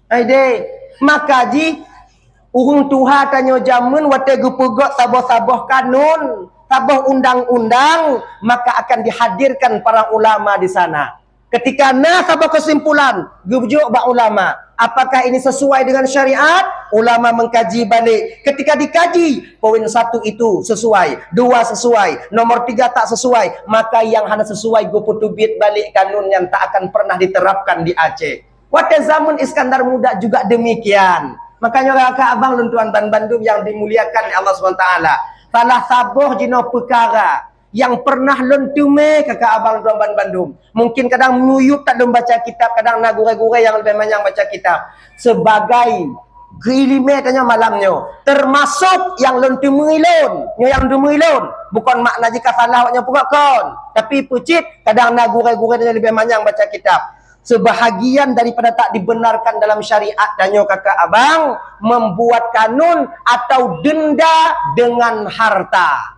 Hai deh, maka jih ureuëng tuha tanyoe jameun watée geupeugét saboh-saboh kanun, saboh undang-undang, maka akan dihadirkan para ulama di sana. Ketika na saboh kesimpulan, geujok bak ulama, apakah ini sesuai dengan syariat? Ulama mengkaji balik. Ketika dikaji, poin satu itu sesuai, dua sesuai, nomor tiga tak sesuai, maka yang hana sesuai geupeuteubiet balik kanun nyan tak akan pernah diterapkan di Aceh. Watée zaman Iskandar Muda juga demikian. Makanya rakan abang lôn tuan ban bandum yang dimuliakan oleh Allah Subhanahu Wa Taala. Salah saboh jinoe peukara nyang pernah lôn teumé keu abang droe banbandum. Mungkin kadang meunyoe yub that lôn baca kitab, kadang na gurée-gurée nyang leubeh manyang baca kitab. Sebagai geuiéleumé tanyoe malam nyoe, teumasok nyang lôn teumé lôn, nyoe nyang teumé lôn. Bukon makna jih ka salah awak nyoe peugah kon. Tapi peucit, kadang na gurée-gurée nyang leubeh manyang baca kitab. Sebahagian daripada tak dibenarkan dalam syariat tanyoe keu abang, membuat kanun atau denda dengan harta.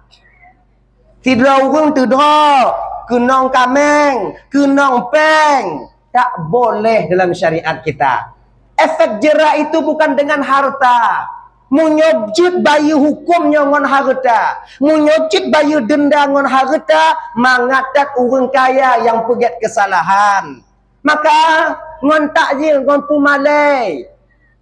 Sidroe ureuëng teudroe, keunong kaméng, keunong péng, tak boleh dalam syariat kita. Efek jera itu bukan dengan harta. Meunyoe jeuet bayeue huköm nyoe ngon hareuta, meunyoe jeuet bayeue denda ngon hareuta, mangat that ureuëng kaya nyang peugét keusalahan. Maka ngon takjil, ngon peumalée.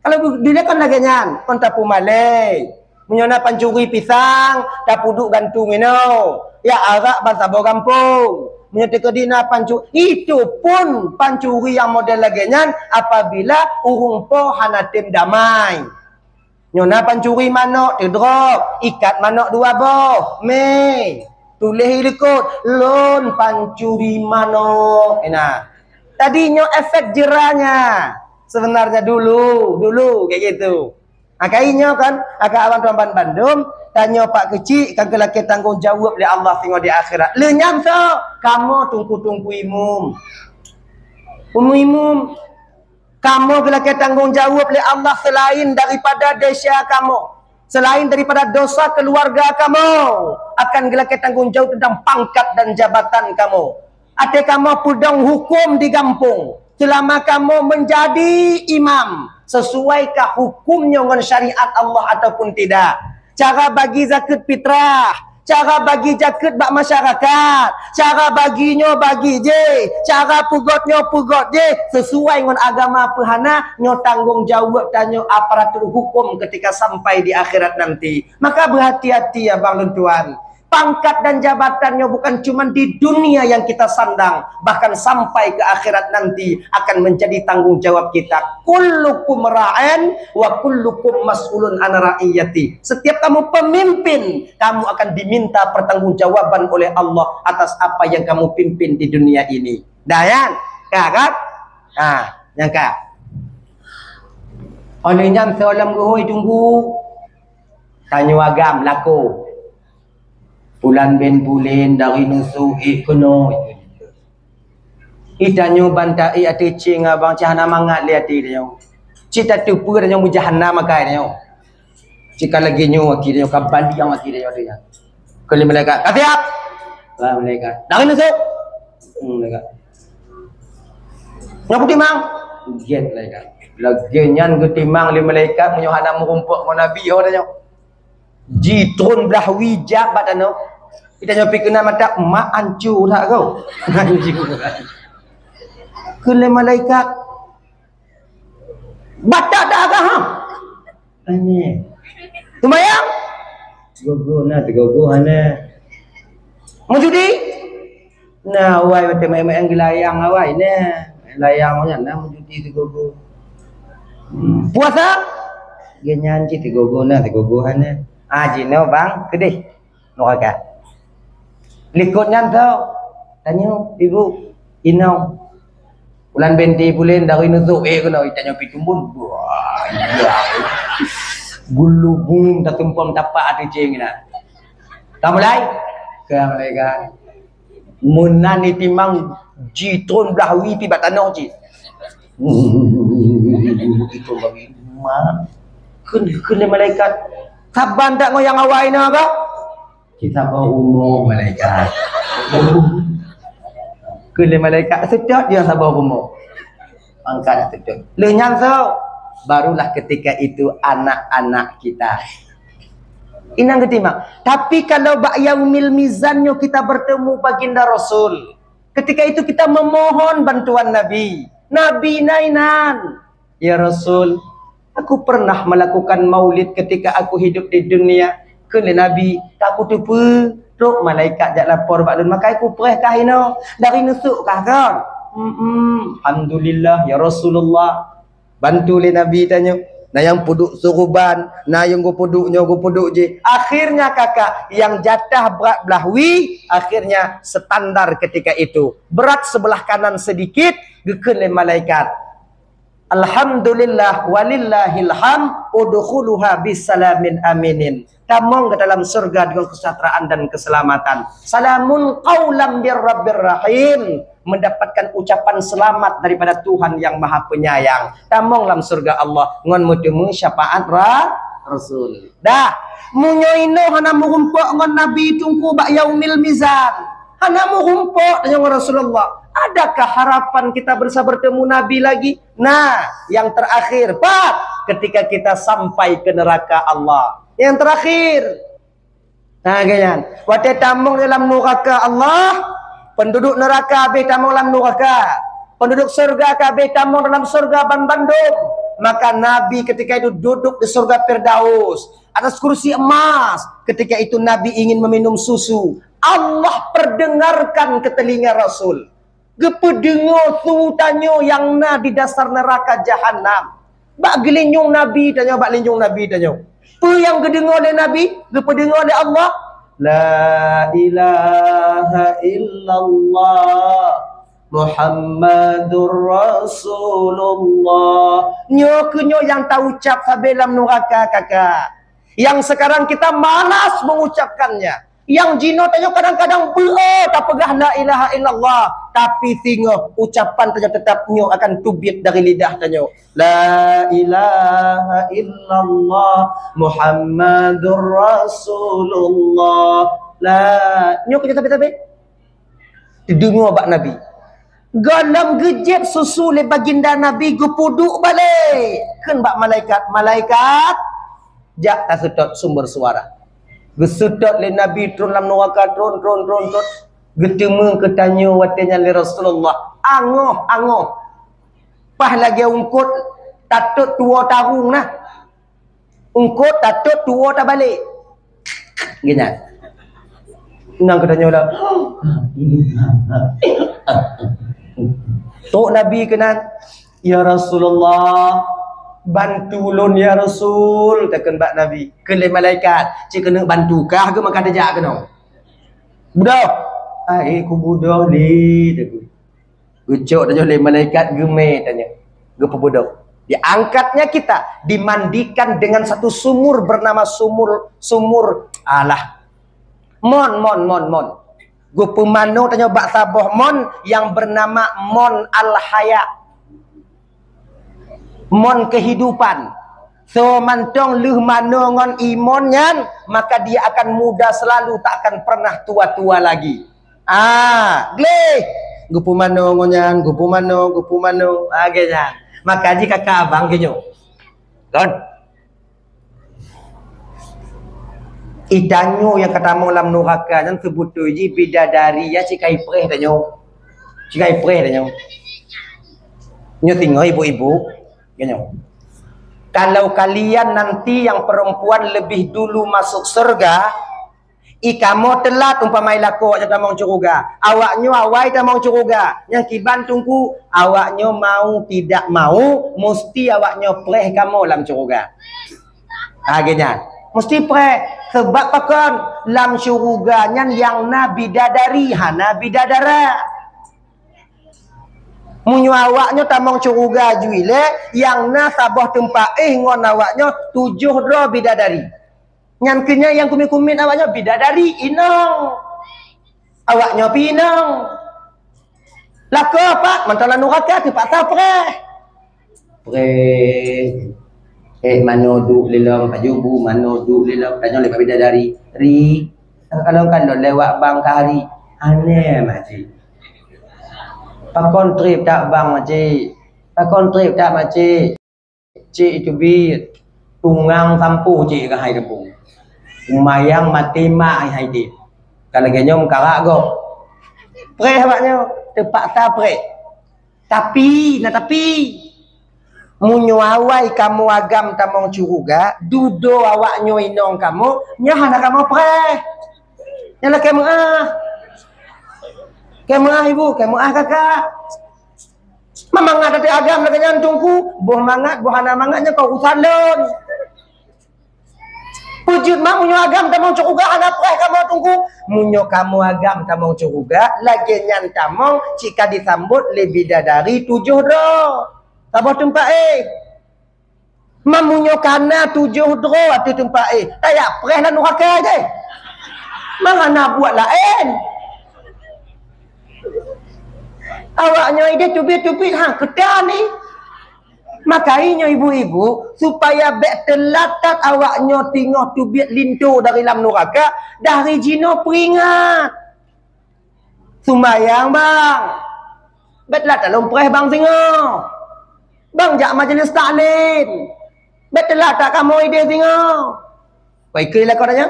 Kalau bu-, dilée kan lagée nyan, ngon tapeumalée. Meunyoe na pancuri pisang, tapeuduek gantung inoe, ya arak ban saboh gampông. Meunyoe teukeudi na pancu-, itu pun pancuri nyang model lagée nyan apabila ureuëng po hana tem damai. Nyoe na pancuri manok, teudrop, ikat manok dua boh, mé. Tuléh likot, lôn pancuri manok. Nah, tadi nyoe efek jeranya. Sebenarnya dulu, dulu kayak gitu. Nah, kayak nyoe kan, agak abang tuan ban bandum, tanyoe pak keuchik, kan geulakée tanggong jaweueb lé Allah singoh di akhirat. Lé nyan soe? Kamoe tungku-tungku imum. Unu imum, kamoe geulakée tanggong jaweueb lé Allah selain daripada desya kamoe, selain daripada dosa keluarga kamoe, akan geulakée tanggong jaweueb tentang pangkat dan jabatan kamoe. Até kamoe peudong huköm di gampông, selama kamoe menjadi imam, sesuaikah huköm nyoe ngon syariat Allah ataupun tidak? Cara bagi zakeuet fitrah, cara bagi zakeuet bak masyarakat, cara bagi nyoe bagi jih, cara peugöt nyoe peugöt jih, sesuai ngon agama peuhana, nyoe tanggong jaweueb tanyoe aparatur huköm ketika sampai di akhirat nanti. Maka berhati-hati ya bang lôn tuan. Pangkat dan jabatan nyoe bukan cuma di dunia yang kita sandang, bahkan sampai ke akhirat nanti akan menjadi tanggung jawab kita. Kullukum ra'in wa kullukum mas'ulun an ra'iyati. Setiap kamu pemimpin, kamu akan diminta pertanggungjawaban oleh Allah atas apa yang kamu pimpin di dunia ini. Dah ya? Ka kan? Ha, nyang ka. Oleh nyan soe lam geuhôi tunggu. Tanyoe agam lakoe. Pulan bin pulen dari nusuk ék keunoe. Ih tanyoe ban taék até cing abang cahana mangat lé até tanyoe. Cit tateupeue tanyoe meujahanam akai tanyoe. Cit ka lagée nyoe aki tanyoe, ka baliang aki tanyoe até nyan. Keu lé malaikat, "Ka siap?" Lah malaikat, "Dari nusuk." Hmm, malaikat. "Nyoe peutimang." Gét malaikat. Lagée nyan geutimang lé malaikat meunyoe hana meurumpok ngon Nabi ho tanyoe. Jitron blah wijab bak tanoh. Kita nyoe pi keunan mata mak ancu that kau. Keu lé malaikat. Batak dah agak ha. Tanya. Sembayang? Gogo na, tegogo hana. Meujudi? Na awai watée mayang-mayang geulayang awai na. Layang awai na meujudi tegogo. Hmm. Puasa? Genyan cit tegogo na, tegogo hana. Ah, jinoe bang, keudeh. Nuraka. Likot nyan tau. Tanyoe, ibu, inong. Bulan binti bulen dari nusuk, eh, kena itanyoe pi tumbun. Wah, iya. Gulubung tatumpom tapak ati cing na. Ka mulai? Ka mulai ka. Meunan itimang jitron blah wi pi bak tanoh cit. Itu bagi ma. Kheun, kheun lé malaikat. Saban tak ngoyang awai na ka? Kita bawa umur malaikat. Kheun lé malaikat, seutôt dia sabar umur. Angkat seutôt. Lé nyan so, barulah ketika itu anak-anak kita. Inang geutimang. Tapi kalau bak yaumil mizan nyoe kita bertemu baginda Rasul. Ketika itu kita memohon bantuan Nabi. Nabi nainan. Ya Rasul, aku pernah melakukan maulid ketika aku hidup di dunia. Kheun lé Nabi, ka kuteupeue, trok malaikat jak lapor bak lôn, maka kupreh kah inoe, dari nusuk kah kon? Hmm, alhamdulillah ya Rasulullah. Bantu lé Nabi tanyoe. Na nyang peuduek suruban, na nyang geupeuduek nyoe, geupeuduek jih. Akhirnya kakak, nyang jatah brat blaih wie, akhirnya standar ketika itu. Brat sebelah kanan sedikit, geukheun lé malaikat, "Alhamdulillah walillahil hamd, udkhuluha bisalamin aminin." Tamong ke dalam syurga dengan kesejahteraan dan keselamatan. Salamun qaulam bir rabbir rahim. Mendapatkan ucapan selamat daripada Tuhan yang Maha Penyayang. Tamong lam syurga Allah ngon meuteumé syafaat ra-, Rasul. Dah, meunyoe inoe hana meurumpok ngon Nabi Teungku bak yaumil mizan. Hana meurumpok tanyoe ngon Rasulullah. Adakah harapan kita bisa bertemu Nabi lagi? Nah, yang terakhir, Pak, ketika kita sampai ke neraka Allah. Yang terakhir. Nah, kan? Watée tamong dalam neraka Allah, penduduk neraka habéh tamong dalam neraka. Penduduk surga ka habéh tamong dalam surga ban bandum. Maka Nabi ketika itu duduk di surga Firdaus atas kursi emas. Ketika itu Nabi ingin meminum susu. Allah perdengarkan ke telinga Rasul. Geupeudeungoe su tanyoe nyang na di dasar neuraka jahanam. Bak geulinjong Nabi tanyoe, bak linjong Nabi tanyoe. Peue nyang geudeungoe lé Nabi? Geupeudeungoe lé Allah, "La ilaha illallah Muhammadur Rasulullah." Nyoe keuh nyoe nyang taucap sabe lam nuraka, kakak. Yang sekarang kita malas mengucapkannya. Nyang jinoe tanyoe kadang-kadang beu tapeugah la ilaha illallah, tapi singoh ucapan tanyoe tetap nyoe akan teubiet dari lidah tanyoe. La ilaha illallah Muhammadur Rasulullah. La, nyoe keuh tabe-tabe. Teudeungoe bak Nabi. Gohlom geujép susu lé baginda Nabi geupeuduek balek. Kheun bak malaikat, "Malaikat, jak taseutôt sumber suara." Geuseutôt lé Nabi tron lam nuraka, tron, tron, tron, tron. Geuteumé keu tanyoe watée nyan lé Rasulullah. Angoh, angoh. Paih lagée eungkôt tatôt tuwoe tarung na. Eungkôt tatôt tuwoe tabalek. Geuh nyan. Nang geutanyoe dah. Trok Nabi keunan, "Ya Rasulullah, bantu ulôn ya Rasul," takheun bak Nabi. Kheun lé malaikat, "Ci keuneuk bantu kah geuh maka tajak keunoe?" "Beudôh." "Ai, kubeudoh lé," takheun. Geucok tanyoe lé malaikat, geumé tanyoe, geupeubeudôh. Diangkatnya kita, dimandikan dengan satu sumur bernama sumur, sumur, alah, mon, mon, mon, mon. Geupeumanoe tanyoe bak saboh mon yang bernama Mon Al-Haya. Mon kehidupan. Soe mantong lheueh manoe ngon imon nyan, maka dia akan muda selalu, tak akan pernah tua-tua lagi. Ah, gleh. Geupeumanoe ngon nyan, geupeumanoe, geupeumanoe. Ah, lagée nyan. Maka jih kakak abang geunyoe. Kon. Itanyoe nyang ka tamong lam nuraka nyan seubeutôi jih bidadari ya, sikai preh tanyoe. Sikai preh tanyoe. Nyoe singoh ibu-ibu, geunyoe. Kalau kalian nanti yang perempuan lebih dulu masuk surga, i kamoe teulat umpama i lakoe awaknyoe tamong syeuruga. Awaknyoe awai tamong syeuruga. Nyang kiban Teungku, awaknyoe mau tidak mau, musti awaknyoe preh kamoe lam syeuruga. Ha, geuh nyan. Musti preh. Sabab pakon? Lam syeuruga nyan nyang na bidadari, hana bidadara. Meunyoe awaknyoe tamong syeuruga ju ilée, nyang na saboh teumpat éh ngon awaknyoe tujoh droe bidadari. Nyan keuh nyan nyang kumiet-kumiet awaknyoe bidadari inong. Awaknyoe pih inong. Lakoe pat mantong lam nuraka teupaksa preh. Preh. Eh, manoe duek lé lom, pajoh bu manoe duek lé lom, tanyong lé bidadari. Ri, kalon-kalon lewat bang ka hari. Aneh, makcik. Pakon trép that bang, makcik? Pakon trép that, makcik? Cik iteubiet, tungang sampôh cik keuhai teupông. Umayang maté mak hai deh. Ka lagée nyoe meukarak gob. Preh awaknyoe, teupaksa preh. Tapi, na tapi, meunyoe awai kamoe agam tamong syeuruga, dudoe awaknyoe inong kamoe, nyan hana kamoe preh. Nyan lakée meuáh. Kée meuáh ibu, kée meuáh kakak. Mangat até agam lagée nyan Teungku, boh mangat, boh hana mangat nyan keu urusan lôn. Peujeuet mak meunyoe agam tamong syeuruga hana preh kamoe Teungku. Meunyoe kamoe agam tamong syeuruga, lagée nyan tamong cit ka disambot lé bidadari tujoh droe. Saboh teumpat éh. Meunyoe kana tujoh droe ateueh teumpat éh, tajak preh lam nuraka jih. Mangat na buet laén. Awak nyoe ideh teubiet-teubiet ha keuta ni. Makai nyoe ibu-ibu, supaya bék teulatat awak nyoe teungoh teubiet linto dari lam nuraka, dari jinoe peuingat. Sumbayang bang. Bék teulatat lôn preh bang singoh. Bang jak majlis taklim. Bék teulatat kamoe ideh singoh. Kau ikut lah kau tanya.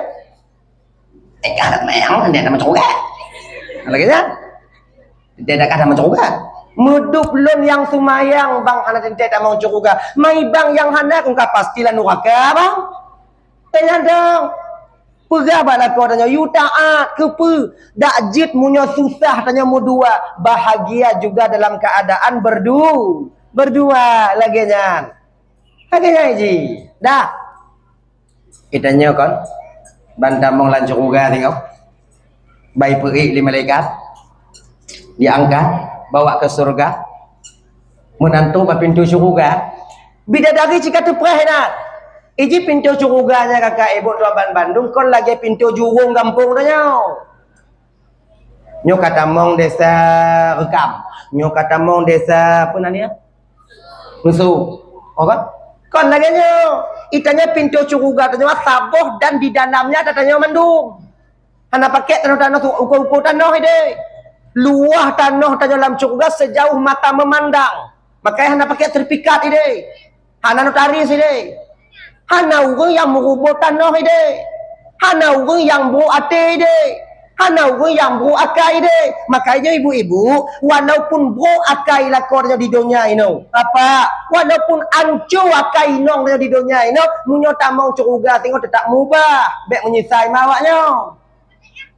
Eh, kah mayang, dia nama cukup. Lagi ya? Dia dah kah nama cukup. Meudup lôn nyang sumbayang bang hana teuntée tamong syeuruga. Mai bang nyang hana kong ka pastilah nuraka bang. Tanya dong. Peugah bak lakoe tanyoe, "Yu taat, keupeue? Dak jeuet meunyoe susah tanyoe meudua, bahagia juga dalam keadaan berdu-, berdua." Lagée nyan. Lagée nyan ji. Dah. Geutanyoe kon ban tamong lam syeuruga singoh. Bai peuék lé malaikat, diangkat, bawa ke surga. Meunan troh bak pintoe syeuruga, bidadari cit ka teupreh inan. Iji pintoe syeuruga nyan kakak ibu tuan ban bandum kon lagée pintoe jurông gampông tanyoe. Nyoe ka tamong desa Reukam. Nyoe ka tamong desa apa nan dia? Meuseu. Oh kan? Kon lagée nyoe. Itanyoe pintoe syeuruga tanyoe saboh dan di dalamnya ada tanyoe mandum. Hana pakék tanoh-tanoh tu, ukoe-ukoe tanoh ideh. Luwah tanoh tanyoe lam syeuruga sejauh mata memandang. Makanya hana pakék sertifikat ideh. Hana notaris ideh. Hana ureuëng nyang meuruboh tanoh ideh. Hana ureuëng nyang brok até ideh. Hana ureuëng nyang brok akai ideh. Makanya ibu-ibu, walaupun brok akai lakoe tanyoe di donya inoe, apa? Walaupun anco akai inong tanyoe di donya inoe, meunyoe tamong syeuruga singoh teutap mubah. Bék meunyeusai ma awak nyoe.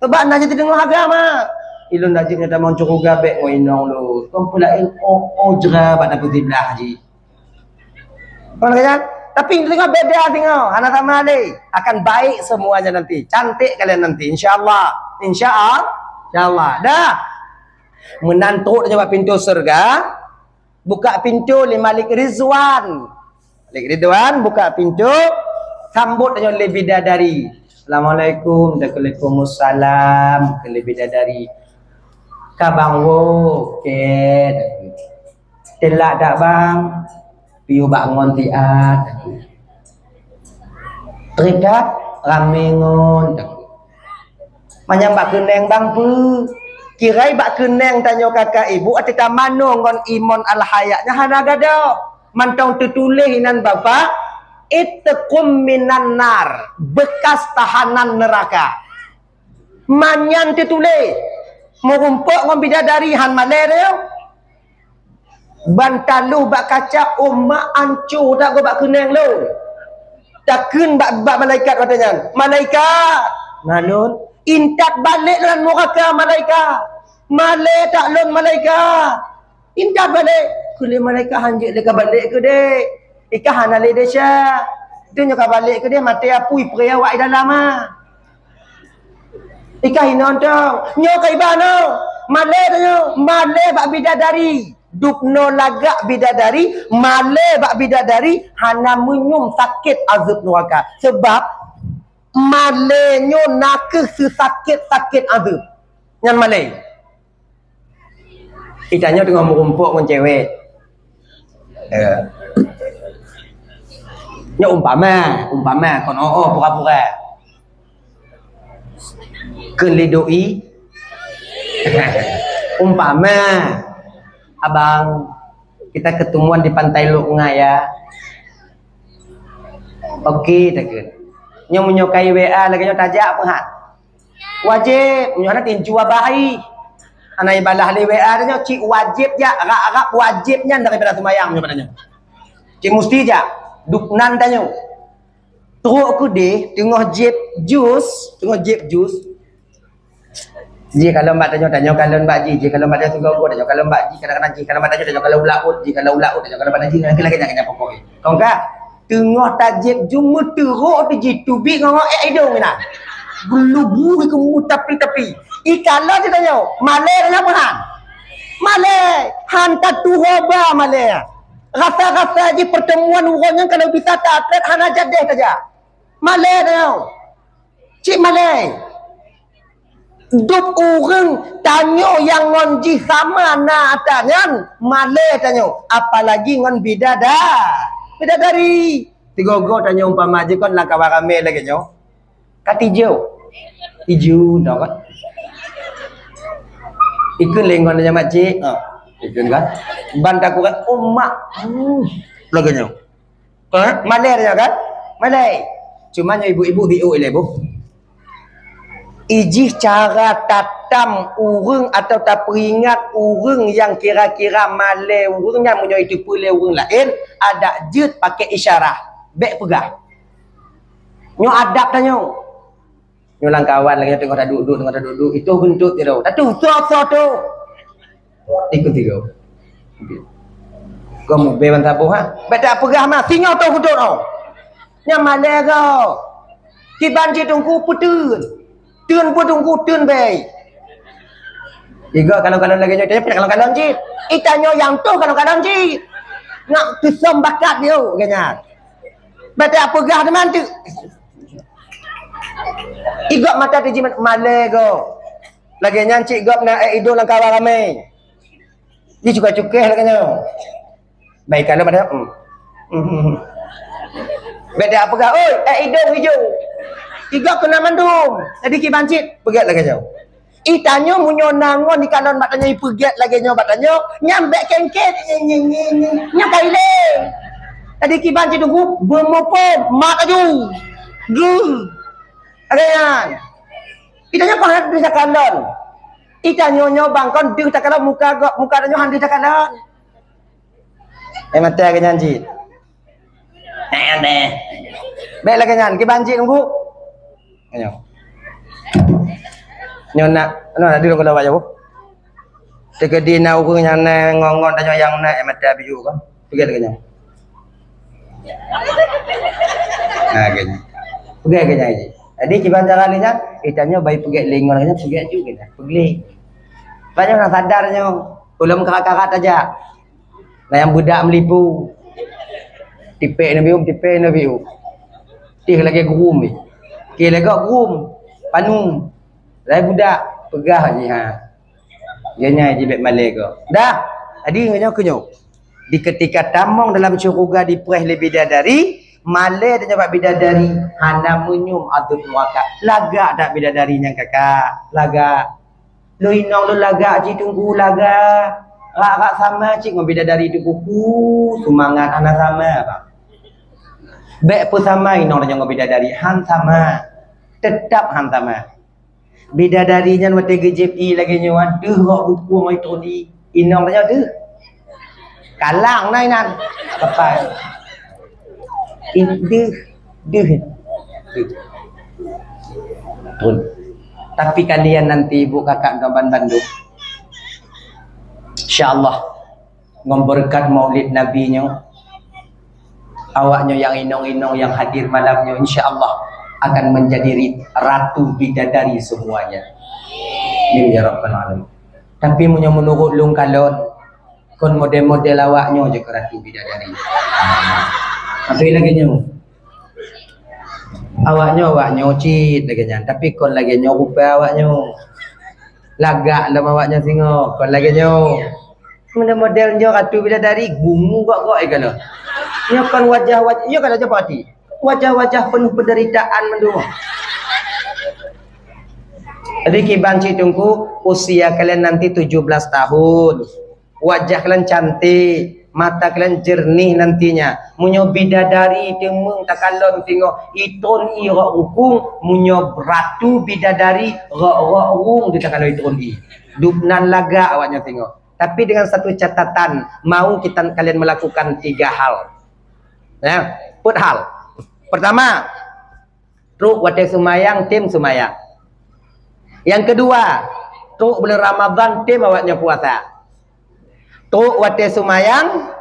Sebab na jeuet teungoh agama. Ilôn na jeuet nyoe tamong syeuruga bék ngon inong lôn. Kon peulaén oh, oh jra bak dapur siblah ji. Kon lagée nyan? Tapi teungoh beda teungoh, hana sama lé. Akan baik semuanya nanti. Cantik kalian nanti, insya Allah. Insya Allah. Insya Allah. Dah. Meunan trok tanyoe bak pintoe syeuruga. Buka pintoe lé Malik Ridwan. Malik Ridwan buka pintoe, sambot tanyoe lé bidadari. "Assalamualaikum." "Waalaikumsalam," kheun lé bidadari. "Ka bang woe?" "Kèe." "Teulak dak bang?" "Piôh bak ngon siat." "Trép dak?" "Ramé ngon." Manyang bak keuneng bang peue? Kirai bak keuneng tanyoe kakak ibu, até tamanoe ngon imon al-hayat nyan hana gadôh. Mantong teutuléh inan bapak, "Itqum minan nar," bekas tahanan neraka. Manyan teutuléh, meurumpok ngon bidadari han malée tanyoe. Ban taloh bak kaca, oh mak, anco that gob bak keuneng lôn. Takheun bak, bak malaikat watée nyan, "Malaikat, na lôn, intat balek lam nuraka, malaikat. Malée that lôn, malaikat. Intat balek." Kheun lé malaikat, "Han jeuet lé ka balek keudeh. Ikah hana lé desya. Tanyoe ka balek keudeh, maté apui peuraya awak di dalam ha." Ikah inong tong. Nyoe ka iba nyoe. Malée tanyoe, malée bak bidadari. Dubnoe lagak bidadari, malée bak bidadari, hana meunyum sakét azeueb nuraka. Sebab malée nyoe nakeuh seusakét-sakét azeueb. Nyan malée. Itanyoe teungoh meurumpok ngon cewek. Eh. Nyoe umpama, umpama kon oh, oh pura-pura. Kheun lé doi. Umpama, "Abang, kita ketemuan di Pantai Lok Ngai ya." "Oke," takheun. Nyoe meunyoe ka i W A lagée nyoe tajak peue han? Wajéb, meunyoe hana tincu abah hai. Hana ibalah lé W A tanyoe, cit wajéb jak, rab-rab wajéb nyan daripada seumayang nyoe pada nyoe. Cit musti jak, dubnan tanyoe. Trok keudeh, teungoh jieb jus, teungoh jieb jus. Jih kalon bak tanyoe, tanyoe kalon bak jih, jih kalon bak tanyoe sigoe-goe, tanyoe kalon bak jih, kadang-kadang jih kalon bak tanyoe, tanyoe kalon u laôt, jih kalon u laôt, tanyoe kalon bak jih, lagèe nyan, lagèe nyan pokoknya. Kong ka, teungoh tajép jeuem meuteurok teuh jih teubiet ngon ék idong inan. Geulubu ikeumut tapi-tapi. Ikalon teuh tanyoe, malèe tanyoe peuhan. Malèe, han tatuho ba malèe. Rasa-rasa jih pertemuan uroe nyan kalau bisa tatrép hana jadeh tajak. Malèe tanyoe. Cit malèe. Dub ureueng tanyoe nyang ngon jih sama na atra nyan, malèe tanyoe, apalagi ngon bidada-, bidadari. Sigoe-goe tanyoe umpama jih kon lam kawan ramè lagèe nyoe. Ka tijôh. Tijôh dah kan. Ikheun lé ngon nyang makcik. Ha. Ikheun kan. Ban takut kan. Oh, mak. Hmm. Lagèe nyoe. Ha? Malèe dah kan? Malèe. Cuma nyoe ibu-ibu biuk ilèe, Bu. Ijih cara tatam ureueng atau tapeuingat ureueng nyang kira-kira malèe ureueng nyan meunyoe iteupeue lé ureueng laén, adak jeuet pakai isyarah. Bèk peugah. Nyoe adab tanyoe. Nyoe lam kawan lagèe teungoh taduek-duek, teungoh taduek-duek, itu bentuk tiru. Tatu, so, so tu. Ikut tiru. Kau mubé ban saboh, ha? Bèk tapeugah mah, singoh tu kudut, oh. Nyan malèe kau. Kiban cit teungku peuteun. Teun peuteungku, teun bèk. Iga kalon-kalon lagèe nyoe, tanya pih kalon-kalon cit. Itanyoe nyang toh kalon-kalon cit. Nak teusöm bakat dia, ganya. Bèk tapeugah teuma tu. Igop mata teujimat malèe go. Lagèe nyan cit gop na ék idong lam kawan ramè. Jicukéh-cukéh lagèe nyoe. Bai kalon pada, hmm. Hmm. Bèk tapeugah, "Oi, ék idong ijo." Igop keunan mandum. Jadi kiban cit peugèt lagèe nyoe. Itanyoe meunyoe na ngon ikalon bak tanyoe ipeugèt lagèe nyoe bak tanyoe, nyan bèk kengket, nyan ka ileng. Jadi kiban cit teungku, beumupom, mat laju. Geuh. Ada nyan. Itanyoe kon hana deuh takalon. Itanyoe nyoe bang kon deuh takalon muka gop, muka tanyoe hana deuh takalon. Eh, mata ke nyan cit. Eh, aneh. Bèk lagèe nyan, kiban cit teungku. Nyoe. Nyoe nak, nyoe nak dulu kalau baca, Bu. Teukeudi na ureueng nyang na ngon-ngon tanyoe nyang na, eh, mata biu kan. Peugèt lagèe nyan. Ha, lagèe nyan. Peugèt lagèe nyan. Jadi, kiban cara lagèe nyan, eh, tanyoe bai peugèt lé ngon lagèe nyan, peugèt ju lagèe nyan. Peugèt. Banyak ureueng sadar nyoe. Ulôn karat-karat aja. Nah, nyang budak meulipu. Tipék na biu, tipék na biu. Tih lagèe grum ni. Oke, lagèe grum. Panu. Lai budak, peugah jih, ha. Geuhnyan jih bèk malèe go. Dah. Jadi, nyoe keu nyoe. Di ketika tamong dalam syeuruga dipreh lé bidadari, malèe tanyoe bak bidadari, hana meunyum adut nuraka. Lagak dak bidadari nyan kakak? Lagak. Lôn inong lôn lagak cit teungku, lagak. Rak-rak sama cit ngon bidadari teungku, seumangat hana sama, bang. Bèk peusama inong tanyoe ngon bidadari, han sama. Teutap han sama. Bidadari nyan watèe geujieb ié lagèe nyoe, deuh rok bukong itrôn ié. Inong tanyoe deuh. Kalang na inan. Kapai. Ih, deuh, deuh. Deuh. Pun. Tapi kalian nanti, ibu, kakak, kawan bandum, insya Allah, ngon beureukat maulid Nabi nyoe, awak nyoe nyang inong-inong nyang hadir malam nyoe, insya Allah, akan menjadi ri-, ratu bidadari semuanya. Amin ya rabbal alamin. Tapi meunyoe meunurot lôn kalon, kon model-model awak nyoe jeuet keu ratu bidadari. Tapi lagèe nyoe. Awak nyoe, awak nyoe cit lagèe nyan, tapi kon lagèe nyoe rupa awak nyoe. Lagak lom awak nyoe singoh, kon lagèe nyoe. Model-model nyoe ratu bidadari, gumu gok-gok, eh, kalau. Nyoe kon wajah-wajah, nyoe kalau coba hati. Wajah-wajah penuh penderitaan mandum. Jadi kiban cit teungku, usia kalian nanti tujuh belas tahun. Wajah kalian cantik, mata kalian jernih nantinya. Meunyoe bidadari teumeung takalon singoh itrôn ié rok bukong, meunyoe ratu bidadari rok-rok rhueng takalon itrôn ié. Dubnan lagak awak nyoe singoh. Tapi dengan satu catatan, mau kita, kalian melakukan tiga hal. Ya, empat hal. Pertama, trok watèe seumayang, tem seumayang. Yang kedua, Trok buleuen Ramadhan tem awaknyoe puasa. Trok watée seumayang,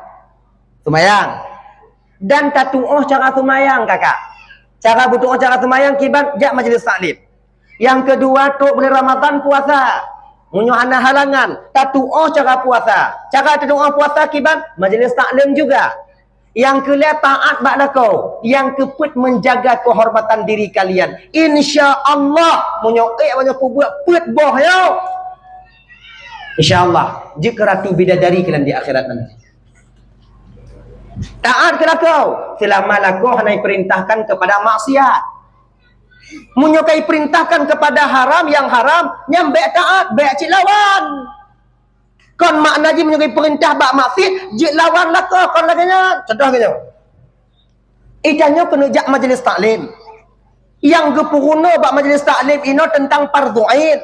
seumayang. Dan tatuoh cara seumayang, kakak. Cara beutuoh cara seumayang kiban jak majlis taklim. Nyang keudua, trok buleuen Ramadhan puasa. Meunyoe hana halangan, tatuoh cara puasa. Cara tatuoh puasa kiban majlis taklim juga. Nyang keulhèe taat bak lakoe, nyang keupeuet menjaga kehormatan diri kalian. Insya Allah, meunyoe ék meunyoe peubuet peuet boh nyoe. Insya Allah, jeuet keu ratu bidadari kalian di akhirat nanti. Taat keu lakoe, selama lakoe hana diperintahkan kepada maksiat. Meunyoe ka diperintahkan kepada haram, nyang haram, nyan bèk taat, bèk cit lawan. Kon makna jih meunyoe diperintah bak maksiat, jeuet lawan lakoe, kon lagèe nyan. Contoh lagèe nyoe. Ita nyoe keuneuk jak majlis taklim. Nyang geupeurunoe bak majlis taklim inoe teuntang fardhu ain,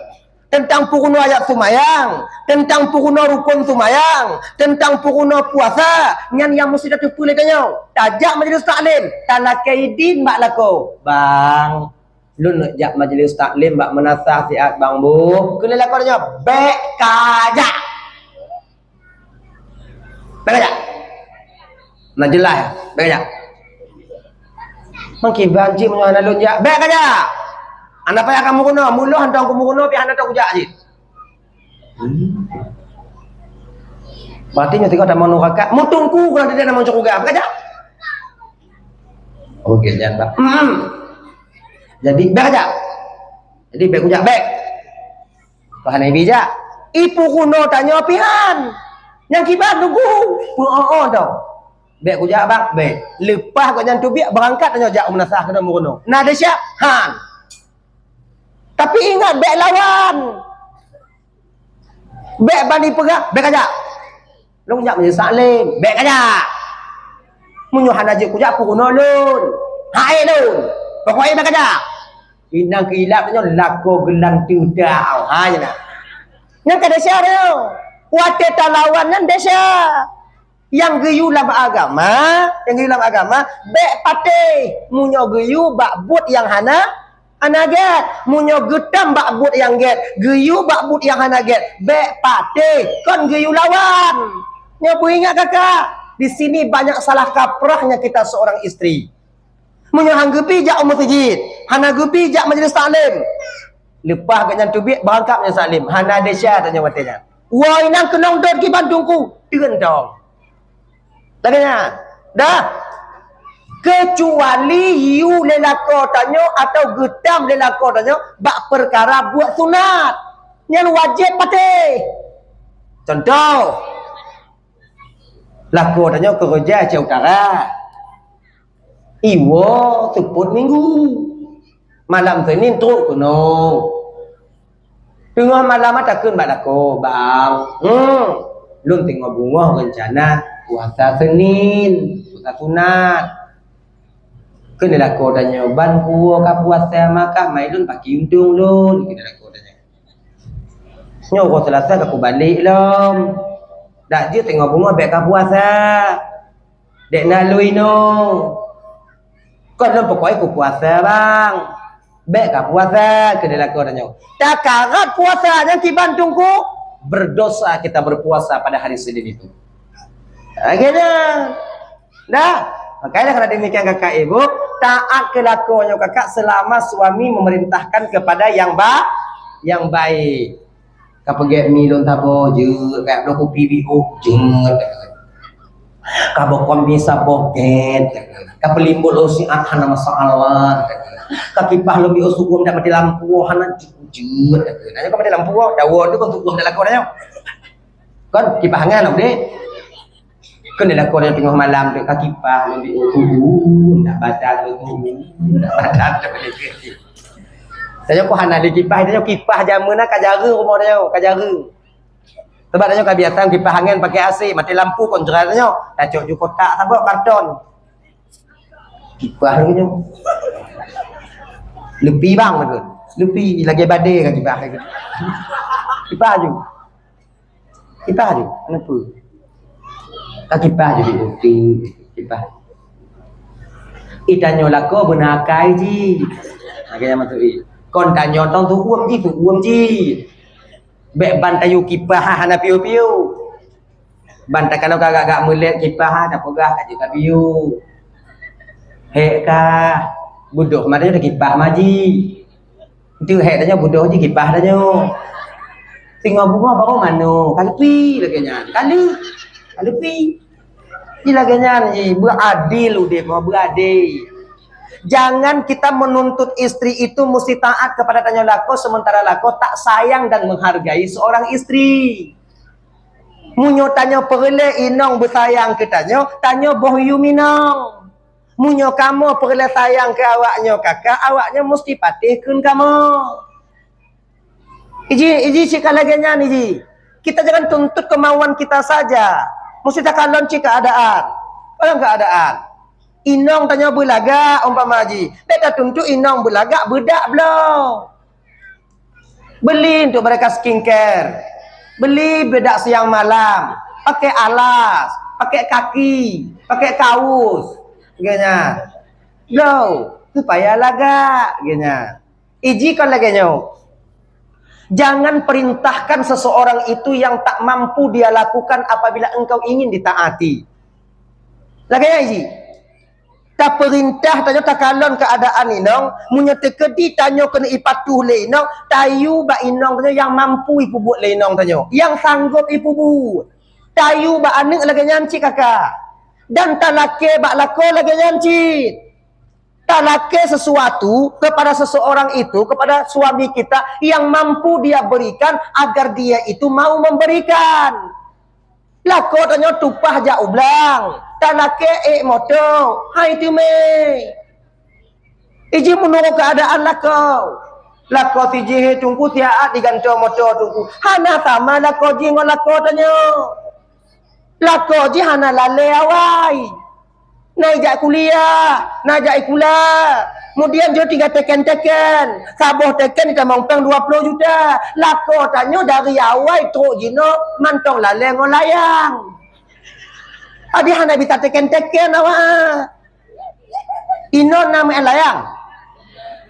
teuntang peurunoe ayat seumayang, teuntang peurunoe rukon seumayang, teuntang peurunoe puasa. Nyan nyang meusti tateupeue lé tanyoe. Tajak majlis taklim, talakèe idin bak lakoe. Bang, lôn neuk jak majlis taklim bak meunasah siat bang bu. Keuneuk lakoe nyoe, bèk kajak. Bèk kajak. Nah jeulaih, bèk kajak. Mungkin banci meunyoe hana lôn jak, bèk kajak. Hana payah kamu keunoe, muloh hana kamu keunoe, pih hana tahu jak jih. Berarti nyoe tiga tamu neraka, mutungku kurang tidak nama syurga, bèk kajak. Oke, jangan, Pak. Hmm. Jadi, bèk kajak. Jadi, bèk kujak, bèk. Tuhan Nabi jak. Ibu kuno tanyoe pihan. Nyang kiban tunggu. Peuoh-oh tau. Bèk kujak bang, bèk. Leupah gobnyan teubiet, beurangkat tanyoe jak u meunasah keunoe meurunoe. Na desya? Han. Tapi ingat, bèk lawan. Bèk bani peugah, bèk kajak. Lôn jak meunyoe saklém, bèk kajak. Meunyoe hana jeuet kujak, peurunoe lôn. Hai lôn. Pokoknya bèk kajak. Inang keulilap nyoe lakoe geulanteue tau. Ha, nyan na. Nyan ka desya nyoe. Watèe talawan nyan desya. Nyang geuyue lam agama, nyang geuyue lam agama, bèk patéh. Meunyoe geuyue bak buet nyang hana, hana gèt. Meunyoe geutam bak buet nyang gèt, geuyue bak buet nyang hana gèt, bèk patéh. Kon geuyue lawan. Nyoe beuingat kakak, di sini banyak salah kaprahnya kita seorang istri. Meunyoe han geubi jak u meuseujid, hana geubi jak majlis taklim. Leupah gobnyan teubiet, beurangkat majlis taklim. Hana desya tanyoe watèe nyan. Woe inang keunong dot kiban tungku, teun dong. Lagèe nyan. Dah. Keucuali yue lé lakoe tanyoe atau geutam lé lakoe tanyoe bak peukara buet sunat. Nyan wajéb patéh. Contoh, lakoe tanyoe keureuja Aceh Utara. Iwoe seupôt minggu. Malam Senin trok keunoe. Teungoh malam takheun bak lakoe, "Bang, hmm, lôn teungoh beungoh reuncana puasa Senin, puasa sunat." Kheun lé lakoe tanyoe, "Ban kuwoe ka puasa maka mai lôn paki untông lôn," kheun lé lakoe tanyoe. "Nyoe uroe Seulasa ka kubalek lom. Dak jeuet teungoh beungoh bèk ka puasa." Dek na lôn inoe. Kon lôn pokok ku puasa, bang. Bèk ka puasa, kheun lé lakoe tanyoe. Takarat puasa nyang kiban tungku, berdosa kita berpuasa pada hari Senin itu. Akhirnya, dah. Makanya kalau demikian kakak ibu, taat keu lakoe nyoe kakak selama suami memerintahkan kepada yang ba-, yang baik. Ka peugèt mi lôn saboh jeuet, ka bloe kupi biôh jeuet. Ka boh kombes saboh gèt. Ka peulimbot lôn siat hana masalah. Ka kipah lôn biôh su'uem dak maté lampu hana jeuet. Nanya ka maté lampu, dawa tu kan su'uem dak lakoe nyoe. Kan kipah ngan, Dek. Keuneuk lakoe nyan teungoh malam tu ka kipah lôn di uhu, ndak badan lôn uhu, ndak badan lôn lagi. Tanyoe kok hana lé kipah, tanyoe kipah jameun na ka jareueng rumoh tanyoe, ka jareueng. Sebab tanyoe ka biasa kipah angén pakai A C, maté lampu kon jeurat tanyoe, tacok ju kotak saboh karton. Kipah lagèe nyoe. Leupi bang lagèe. Leupi lagèe badé ka kipah lagèe. Kipah ju. Kipah ju, kenapa? Ka kipah ju di uteuk, kipah. Ih, tanyoe lakoe beuna akai jih. Akai nyang masuk ih. Kon tanyoe tong tu'uem jih, tu'uem jih. Bèk ban tayue kipah hana piôh-piôh. Ban takaloe ka gak-gak meulet kipah tapeugah ka jeuet ka piôh. Hek ka budôh mata nyoe kipah maji. Enteuk hek tanyoe budôh jih kipah tanyoe. Singoh bungoh barô manoe, ka leupi lagèe nyan. Ka leupi. Ka leupi. Ji lagèe nyan ji, beuadil udép, beuadil. Jangan kita menuntut istri itu mesti taat kepada tanyoe lakoe, sementara lakoe tak sayang dan menghargai seorang istri. Meunyoe tanyoe peureulèe inong beusayang keu tanyoe, tanyoe boh yum inong. Meunyoe kamoe peureulèe sayang keu awaknyoe kaka, awaknyoe mesti patéh kheun kamoe. Iji, iji cit ka lagèe nyan iji. Kita jangan tuntut kemauan kita saja. Mesti takalon cit keuadaan. Kalon keuadaan. Inong tanyoe beulagak umpama ji. Bèk tatuntut inong beulagak beudak bloe. Beli untuk mereka skincare. Beli bedak siang malam. Pakai alas, pakai kaki, pakai kaos. Lagèe nyan. Bloe, supaya lagak. Lagèe nyan. Iji kon lagèe nyoe. Jangan perintahkan seseorang itu yang tak mampu dia lakukan apabila engkau ingin ditaati. Lagèe nyan iji. Tapeurintah tanyoe takalon keuadaan inong, meunyoe teukeudi tanyoe keuneuk ipatuh lé inong, tayue bak inong tanyoe nyang mampu ipeubuet lé inong tanyoe, nyang sanggop ipeubuet. Tayue bak aneuk lagèe nyan cit kaka. Dan talakèe bak lakoe lagèe nyan cit. Talakèe sesuatu kepada seseorang itu, kepada suami kita yang mampu dia berikan agar dia itu mau memberikan. Lakoe tanyoe tupah jak u blang, talakèe ék moto, hai teumé. Iji meunurot keuadaan lakoe. Lakoe sijih teungku siat digantoe moto teungku. Hana sama lakoe jih ngon lakoe tanyoe. Lakoe jih hana lalé awai. Na ijak kuliah, na jak sikula. Kemudian jeuet tinggai teken-teken. Saboh teken ditamong péng dua ploh juta. Lakoe tanyoe dari awai trok jinoe mantong lalé ngon layang. Adi hana bisa teken-teken awak. Inong na meu'en layang?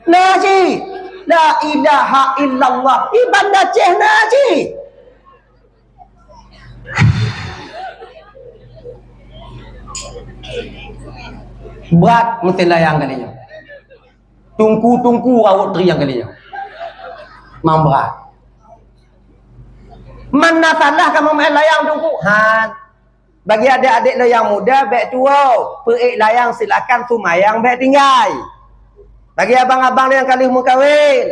Na cit. La ilaha illallah. Iban Aceh na cit. Brat meu'en layang kali nyoe. Tungku-tungku rawot triang kali nyoe. Mang brat. Mana salah kamoe meu'en layang tungku? Han. Bagi adék-adék lôn nyang muda, bèk tuwoe, peuék layang silakan, seumayang bèk tinggai. Bagi abang-abang lôn nyang ka lheueh meukawen,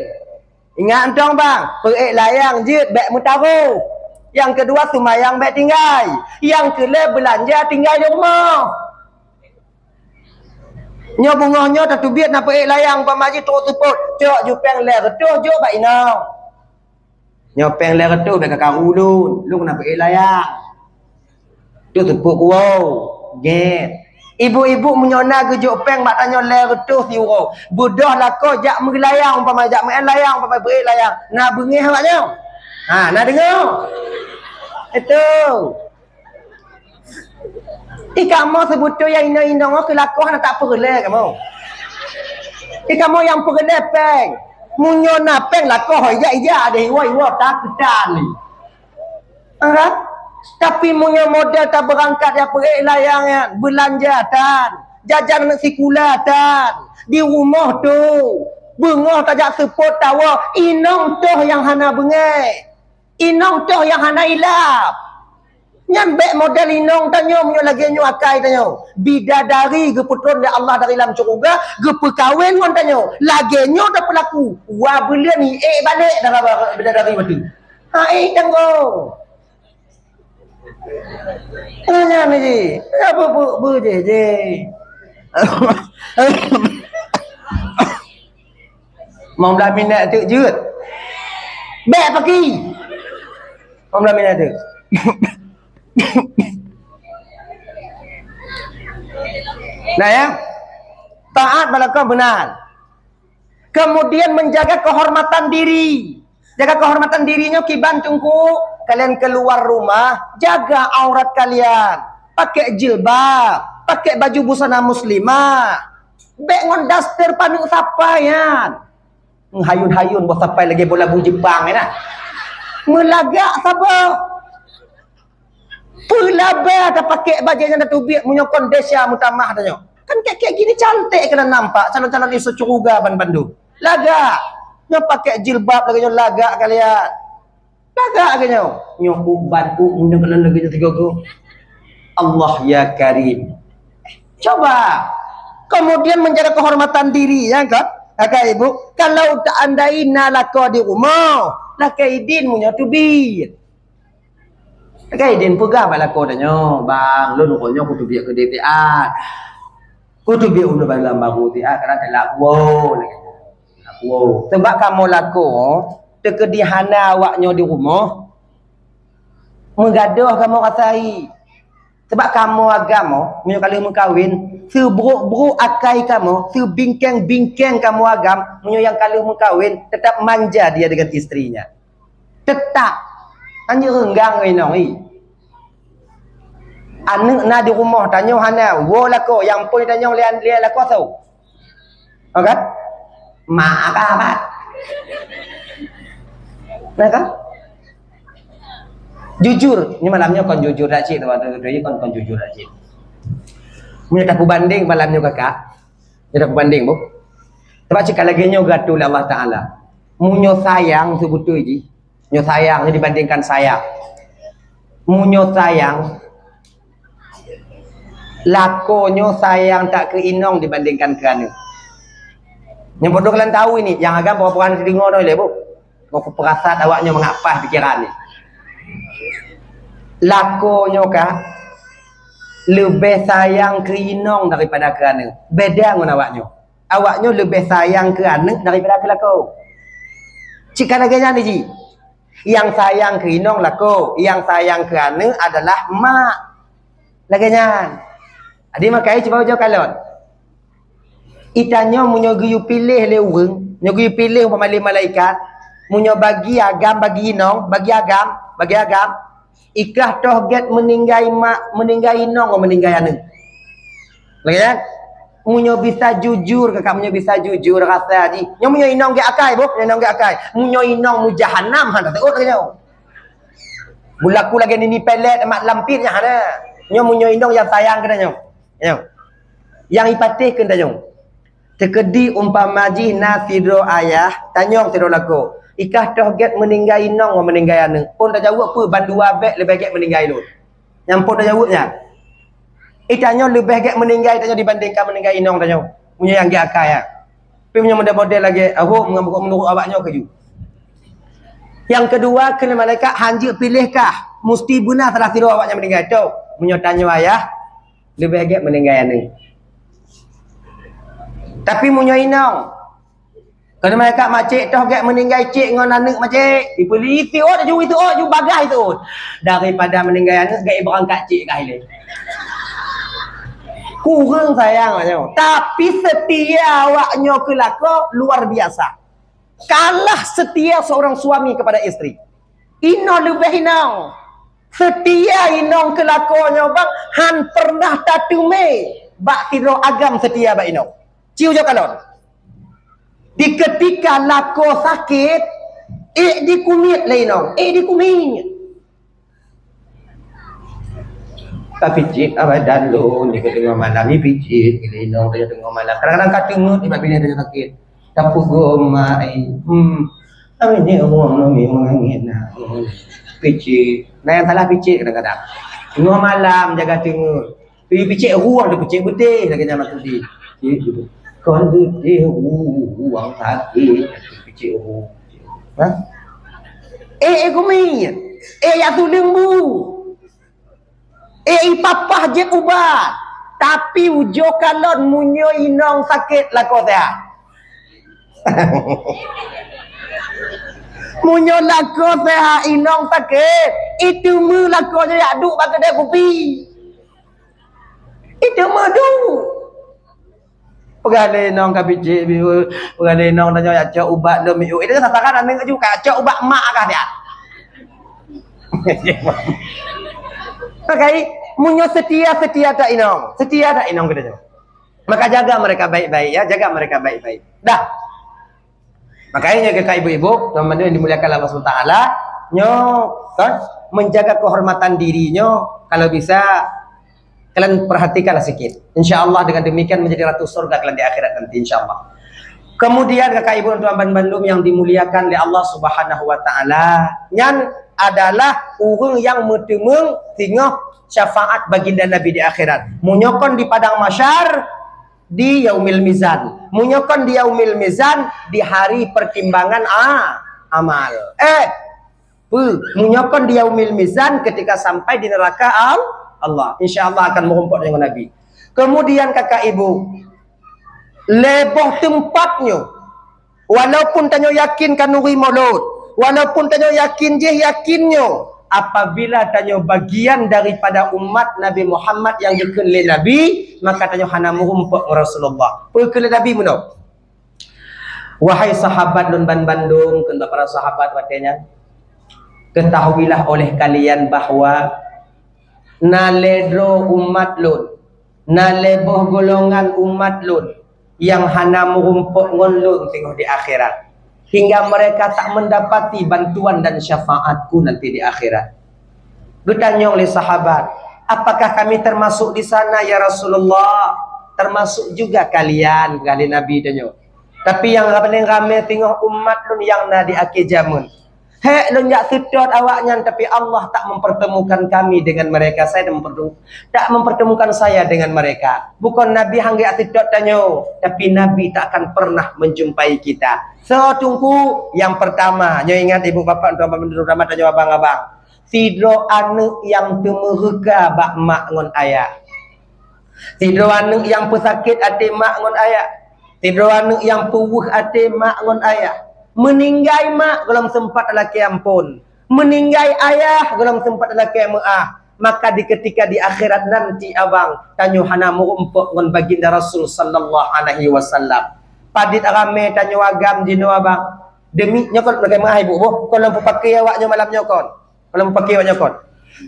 ingat mantong bang, peuék layang jeuet bèk meutarôh. Nyang keudua, seumayang bèk tinggai. Nyang keulhèe, beulanja tinggai di rumoh. Nyoe beungoh nyoe tateubiet na peuék layang, umpama jih trok seupôt, cok ju péng lhèe reutôh jok bak inong. Nyoe péng lhèe reutôh bèk kakaru lôn, lôn keuneuk peuék layang. Trok seupôt kuwoe, gét. Ibu-ibu meunyoe na geujok péng bak tanyoe lhèe reutôh siuroe, beudôh lakoe jak meulayang, umpama jak meu'en layang, umpama peuék layang, na beungéh awak nyoe? Ha, na deungoe? Itu. Di kamoe seubeutôi nyang inong-inong nyoe keu lakoe hana tapeureulèe kamoe. Di kamoe nyang peureulèe péng. Meunyoe na péng lakoe ho ija-ija, ada iwa-iwa takeutan ni. Kan? Tapi meunyoe model tabeurangkat jak peuék layang nyan, beulanja tan, jajan aneuk sikula tan, di rumoh tu, beungoh tajak seupôt tawoe, inong toh nyang hana beungéh. Inong toh nyang hana ilap. Nyan bèk model inong tanyoe meunyoe lagèe nyoe akai tanyoe. Bidadari geupeutron lé Allah dari lam syeuruga, geupeukawen ngon tanyoe. Lagèe nyoe tapeulaku. Wa buleuen hi ék balek dara bidadari bateue. Ha ék tanggong. Nyan ji. Apa bu bu je je. Mau belah minat tu jeuet. Bèk paki. Mau belah minat tu. Nah ya. Taat balakoe beuna. Kemudian menjaga kehormatan diri. Jaga kehormatan diri nyoe kiban teungku, kalian keluar rumah, jaga aurat kalian. Pakai jilbab, pakai baju busana muslimah. Bèk ngon daster paneuk sapai nyan. Hayun-hayun boh sapai lagèe boh lagu Jepang nyan nah. Meulagak saboh. Peulaba tapakèk bajèe nyang tatubiet meunyoe kon desya meutamah tanyoe. Kan kèk-kèk gini cantik keunan nampak, calon-calon istri syuruga ban bandum. Lagak. Nyoe pakèk jilbab lagèe nyoe lagak kalian. Lagak lagèe nyoe. Nyoe uban u meunyoe keunan lagèe nyoe tiga go. Allah ya Karim. Coba. Kemudian menjaga kehormatan diri, ya kan? Akai ibu, kalau seandai na lakoe di rumoh, lakèe idin meunyoe teubiet. Lakèe idin peugah bak lakoe tanyoe, "Bang, lôn uroe nyoe kuteubiet keudéh siat. Kuteubiet uneuen balang baru siat, karena telat woe." Telat woe. Sebab kamoe lakoe, teukeudi hana awak nyoe di rumoh, meugadôh kamoe rasa ie. Sebab kamoe agam, oh, meunyoe ka lheueh meukawen, seubrôk-brôk akai kamoe, seubingkeng-bingkeng kamoe agam, meunyoe nyang ka lheueh meukawen, tetap manja dia dengan istrinya. Tetap. Anjeuet reunggang ngon inong, ih. Aneuk na di rumoh, tanyoe hana, woe lakoe, nyang phôn tanyong lé, lé lakoe soe? Oh kan? Mak kah, Abah? Nah kan? Jujur, nyoe malam nyoe kon jujur dak cit, teman-teman, kon, kon jujur dak cit. Meunyoe tapubandeng malam nyoe kakak, nyoe tapubandeng, Bu. Sebab cit ka lagèe nyoe geuatoe lé Allah Taala. Meunyoe sayang seubeutôi jih, nyoe sayang, nyoe dibandingkan sayang. Meunyoe sayang, lakoe nyoe sayang that keu inong dibandingkan keu aneuk. Nyang bodoh kalian tahu ini, nyang agam pura-pura hana teudeungoe lé, Bu. Kok peurasaan awak nyoe mangat paih pikeran ni. Lakoe nyoe ka leubeh sayang keu inong daripada keu aneuk. Beda ngon awak nyoe. Awak nyoe leubeh sayang keu aneuk daripada keu lakoe. Cit ka lagèe nyan jih. Nyang sayang keu inong lakoe, nyang sayang keu aneuk adalah mak. Lagèe nyan. Jadi makajih cuba ujoe kalon. Geutanyoe meunyoe geuyue piléh lé ureueng, nyoe geuyue piléh umpama lé malaikat, meunyoe bagi agam, bagi inong, bagi agam, bagi agam, ikah toh gèt meuninggai mak, meuninggai inong, meuninggai aneuk. Lagèe nyan. Meunyoe bisa jujur, kakak, meunyoe bisa jujur rasa jih. Nyoe meunyoe inong gèt akai, boh, meunyoe inong gèt akai. Meunyoe inong meujahanam, hana teuôt lagèe nyoe. Beulaku lagèe nini pelet, mak lampit nyan hana. Nyoe meunyoe inong nyang sayang keu tanyoe. Nyoe. Nyang ipatéh keu tanyoe. Teukeudi umpama jih na sidroe ayah, tanyong sidroe lakoe, "Ikah toh gèt meuninggai inong ngon meuninggai aneuk?" Phon tajaweueb peue, "Bandua bèk leubeh gèt meuninggai lôn." Nyang phon tajaweueb nyan. Geutanyoe leubeh gèt meuninggai tanyoe dibandingkan meuninggai inong tanyoe. Meunyoe nyang gèt akai nyan. Tapi meunyoe model-model lagèe, "Ahom ngon meunurot awak nyoe keujeuet." Nyang keudua, keu malaikat hanjeuet piléh kah, musti beuna salah sidroe awak nyan meuninggai. Toh, meunyoe tanyoe ayah, leubeh gèt meuninggai aneuk. Tapi meunyoe inong, keu malaikat, "Mak cék toh gèt meuninggai cék ngon aneuk mak cék." Ipeuli, "Iteuôt ju, iteuôt ju, bagaih iteuôt." Daripada meuninggai aneuk, gèt ibeurangkat cék kah ilèe. Kureueng sayang awak nyoe. Tapi seutia awak nyoe keu lakoe luar biasa. Kalah setia seorang suami kepada istri. Inong leubeh inong. Seutia inong keu lakoe nyoe bang, han pernah tateumé bak sidroe agam seutia bak inong. Ci ujoe kalon. Di keutika lakoe sakét, ék dikumiet lé inong, ék dikumiet. Tapicit abai dan lôn, di teungoh malam, ipicit, di inong di teungoh malam. Kadang-kadang ka teungeut, di babah binéh sakét. Tapeugoe mak, eh, hmm. Kami ni ureueng nami mengangit na. Picit. Nah, nyang salah picit kadang-kadang. Teungoh malam jaga teungeut. Pi picit ruang tu picit beutih lagèe nyan maksud di. Kon beutih ruang sakét picit ruang. Ha? Eh, eh, kumi. Eh, ya tu lembu. Eh, ipapah jeuet ubat. Tapi ujoe kalon meunyoe inong sakét lakoe seuhat. Meunyoe lakoe seuhat inong sakét, iteumé lakoe nyoe jak duek bak keudè kupi. Iteumé duek. Peugah lé inong ka picit, peugah lé inong tanyoe jak cok ubat lom miuk. Itu sasaran aneuk ju ka cok ubat mak kah dia. Pakai, meunyoe setia, setia that inong. Setia that inong kita tu. Maka jaga mereka baik-baik ya, jaga mereka baik-baik. Dah. Makanya kakak ibu-ibu, teman-teman yang dimuliakan Allah Subhanahu wa Taala, Nyoe kan, menjaga kehormatan diri nyoe, kalau bisa kalian perhatikanlah sikit. Insya Allah dengan demikian menjadi ratu surga kalian di akhirat nanti, insya Allah. Kemudian kakak ibu dan tuan bandum yang dimuliakan oleh Allah Subhanahu wa taala, nyan adalah ureuëng yang meuteumeung singoh syafaat baginda Nabi di akhirat. Meunyoe kon di padang mahsyar, di yaumil mizan. Meunyoe kon di yaumil mizan, di hari pertimbangan a-, amal. Eh, Peue? Meunyoe kon di yaumil mizan, ketika sampai di neraka Al-, Allah, insya Allah akan meurumpok dengan Nabi. Kemudian kakak ibu, leboh teumpat nyoe, walaupun tanyoe yakin khanuri mulod, walaupun tanyoe yakin jih yakin nyoe, apabila tanyoe bagian daripada umat Nabi Muhammad yang dikheun lé Nabi, maka tanyoe hana meurumpok ngon Rasulullah. Peue kheun lé Nabi meunoe? Wahai sahabat lôn ban bandum, kheun bak para sahabat watée nyan, ketahuilah oleh kalian bahwa na lé droe umat lôn, na lé boh golongan umat lôn nyang hana meurumpok ngon lôn singoh di akhirat, hingga mereka tak mendapati bantuan dan syafaatku nanti di akhirat. Geutanyong lé sahabat, "Apakah kami termasuk di sana, ya Rasulullah?" "Termasuk juga kalian," kheun lé Nabi tanyoe. "Tapi nyang paléng ramé singoh umat lôn nyang na di akhé jameun. Hék lôn jak seutôt awaknyan, tapi Allah tak mempertemukan kami dengan mereka. Saya tak mempertemu-, tak mempertemukan saya dengan mereka." Bukon Nabi han geujak seutôt tanyoe, tapi Nabi tak akan pernah menjumpai kita. Soe teungku? Nyang pertama, nyoe ingat ibu bapak, terutama tanyoe abang-abang. Sidroe aneuëk nyang teumeureuka bak mak ngon ayah. Sidroe aneuëk nyang peusakét até mak ngon ayah. Sidroe aneuëk nyang peuweueh até mak ngon ayah. Meuninggai mak gohlom seumpat talakée amphon. Meuninggai ayah gohlom seumpat talakée meuáh. Maka di ketika di akhirat nanti abang, tanyoe hana meurumpok ngon baginda Rasul sallallahu alaihi wasallam. Padit ramé tanyoe agam jinoe abang. Demi nyoe kon lakée meuáh ibu boh, kon lom peupaké awaknyoe malam nyoe kon. Lom peupaké awaknyoe kon.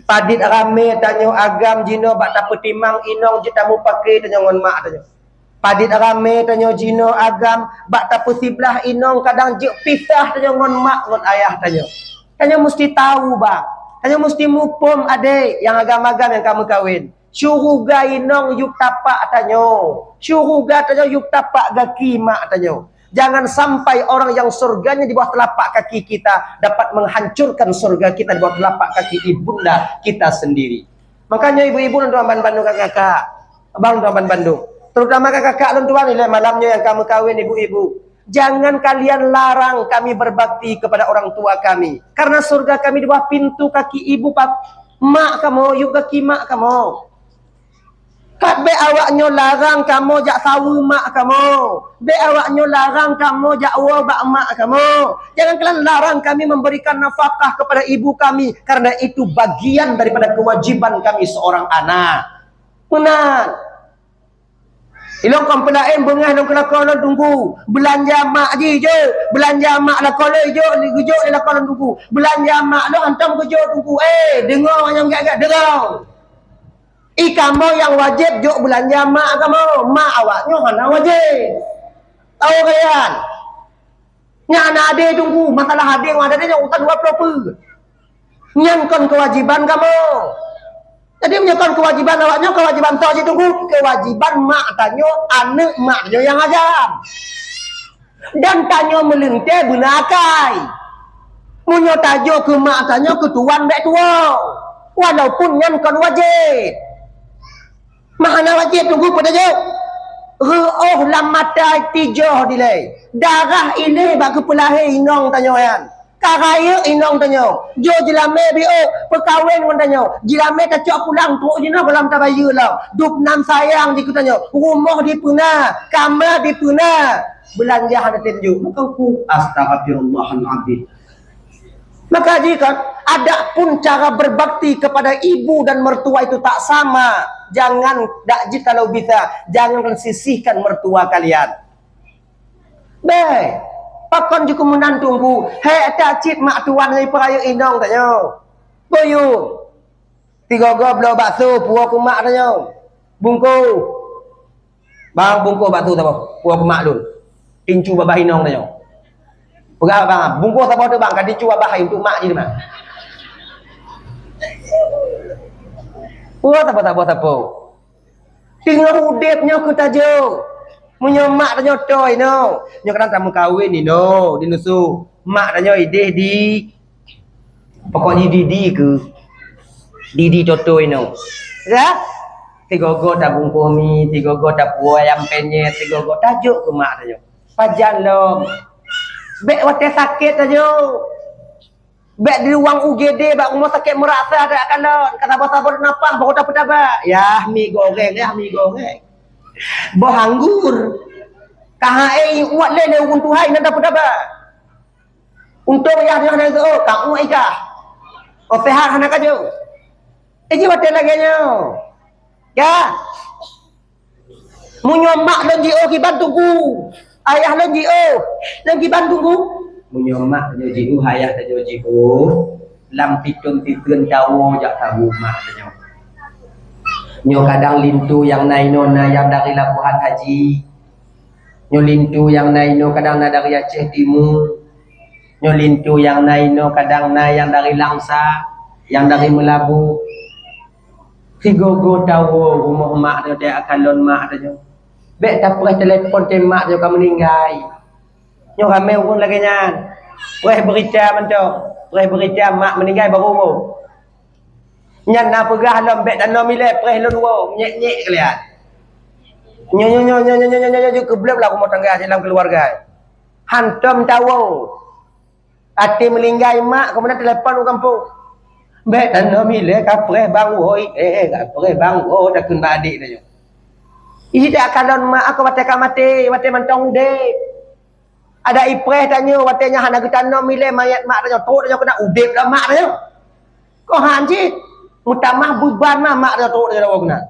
Padit ramé tanyoe agam jinoe bak tapeutimang inong jeuet tameupaké tanyoe ngon mak tanyoe. Padit ramé tanyoe jinoe agam bak tapeusiblah inong kadang jeuet pisah tanyoe ngon mak ngon ayah tanyoe. Tanyoe musti tahu bang. Tanyoe musti muphom adé nyang agam-agam nyang ka meukawen. Syuruga inong yup tapak tanyoe. Syuruga tanyoe yup tapak gaki mak tanyoe. Jangan sampai orang yang surganya di bawah telapak kaki kita dapat menghancurkan surga kita di bawah telapak kaki ibunda kita sendiri. Makanya ibu-ibu dan tuan-tuan bandum kakak-kakak, abang tuan bandum, terutama kakak-kakak lôn tuan ilée malam nyoe nyang ka meukawen ibu-ibu, jangan kalian larang kami berbakti kepada orang tua kami, karena surga kami di bawah pintu kaki ibu pap-, mak kamoe, yup gaki mak kamoe. Ka bék awaknyoe larang kamoe jak saweue mak kamoe. Bék awaknyoe larang kamoe jak woe bak mak kamoe. Jangan kalian larang kami memberikan nafkah kepada ibu kami, karena itu bagian daripada kewajiban kami seorang anak. Meunan. Ilong kon peulaén beungéh lôn keu lakoe lôn teungku. Beulanja mak jih jok, beulanja mak lakoe lôn jok, geujok lé lakoe lôn teungku. Beulanja mak lôn hantom geujok teungku. Eh, deungoe nyang gét-gét deungoe. I kamoe nyang wajéb jok beulanja mak kamoe, mak awaknyoe hana wajéb. Tahu kalian? Nyan na adé teungku, masalah adé ngon adé nyoe urusan dua ploh peue. Nyan kon keuwajiban kamoe. Jadi meunyoe kon keuwajiban awaknyoe, keuwajiban toh cit teungku, keuwajiban mak tanyoe, aneuëk mak tanyoe nyang agam. Dan tanyoe meuleuntée beuna akai. Meunyoe tajok keu mak tanyoe keu tuwan bék tuwoe, walaupun nyan kon wajéb. Mak hana wajéb teungku peutajok. Reuôh lam mata tijoh dilée. Darah ilée bak keupeulahé inong tanyoe nyan. Ka rayeuk inong tanyoe, jok jeulamé biôk, peukawen ngon tanyoe. Jeulamé tacok pulang trok jinoe gohlom tabayeue lom. Dub nan sayang dikeue tanyoe, rumoh dipeuna, kama dipeuna. Beulanja hana tem jok. Maka ku, astagfirullahalazim. Maka jika adapun cara berbakti kepada ibu dan mertua itu tak sama, jangan, dak jikalau bisa, jangan sisihkan mertua kalian. Bék, pakon jikeu meunan teungku, hék that cit mak tuwan ngon peurayeuk inong tanyoe. Buyueng. Tiga-tiga bloe bakso puwoe keu mak tanyoe. Bungkôh. Bang, bungkôh bakso saboh, puwoe keu mak lôn. Tincu babah inong tanyoe. Peugah bang, bungkôh saboh tu bang, ka dicu abah hai untuk mak jih mah. Peue saboh-saboh sapo? Teungoh udeb nyoe keu tajok. Meunyoe mak tanyoe toe inoe, nyoe kadang tameukawen inoe di nusu. Mak tanyoe ideh di, pokok jih di, di keu, di, di toto inoe. Ya? Sigogo tabungkôh mi, sigogo tapuwoe ayam penyet, sigogo tajok keu mak tanyoe. Pajan lom. Bèk watèe sakét tajok. Bèk di ruang U G D bak rumoh sakét meuraksa dak kalon, ka saboh-saboh napah baru tapeutaba. Yah mi goreng, yah mi goreng. Boh anggur. Ka hai uat lé lé ureueng tuha inan tapeutaba. Untông yah nyoe hana teuôt, ka uat ikah. Oh sehat hana kajô. Eh, ji watèe lagèe nyoe. Ya. Meunyoe mak lôn jiôh kiban tunggu, ayah lôn jiôh, lôn kiban tunggu. Meunyoe mak tanyoe jiôh, ayah tanyoe jiôh, lam sithôn-sithôn tawoe jak tawoe mak tanyoe. Nyoe kadang linto nyang na inoe na nyang dari Labuhan Haji. Nyoe linto nyang na inoe kadang na dari Aceh Timu. Nyoe linto nyang na inoe kadang na nyang dari Langsa, nyang dari Meulaboh. Sigogo tawoe rumoh mak tanyoe, akalon mak tanyoe. Bèk tapreh telepon teuh mak tanyoe ka meuninggai. Nyoe ramè ureueng lagèe nyan. Preh beurita mantong. Preh beurita mak meuninggai baru woe. Nyan na peugah lom bèk tanom ilèe preh lôn woe, nyèk-nyèk kalian. Nyoe, nyoe, nyoe, keubleub lah rumoh tangga silam keuluwarga. Hantom tawoe. Até meuninggai mak, keumudian telepon u gampông. Bèk tanom ilèe ka preh bang woe, eh, ka preh bang woe, takheun bak adék tanyoe. Ih, dak kalon mak aku watèe ka maté, watèe mantong udép. Ada ipreh tanyoe, watèe nyan hana geutanom ilèe mayat mak tanyoe, trok tanyoe keunan udép lom mak tanyoe. Kok han cit? Meutamah beuban mah mak tanyoe trok tanyoe keunan.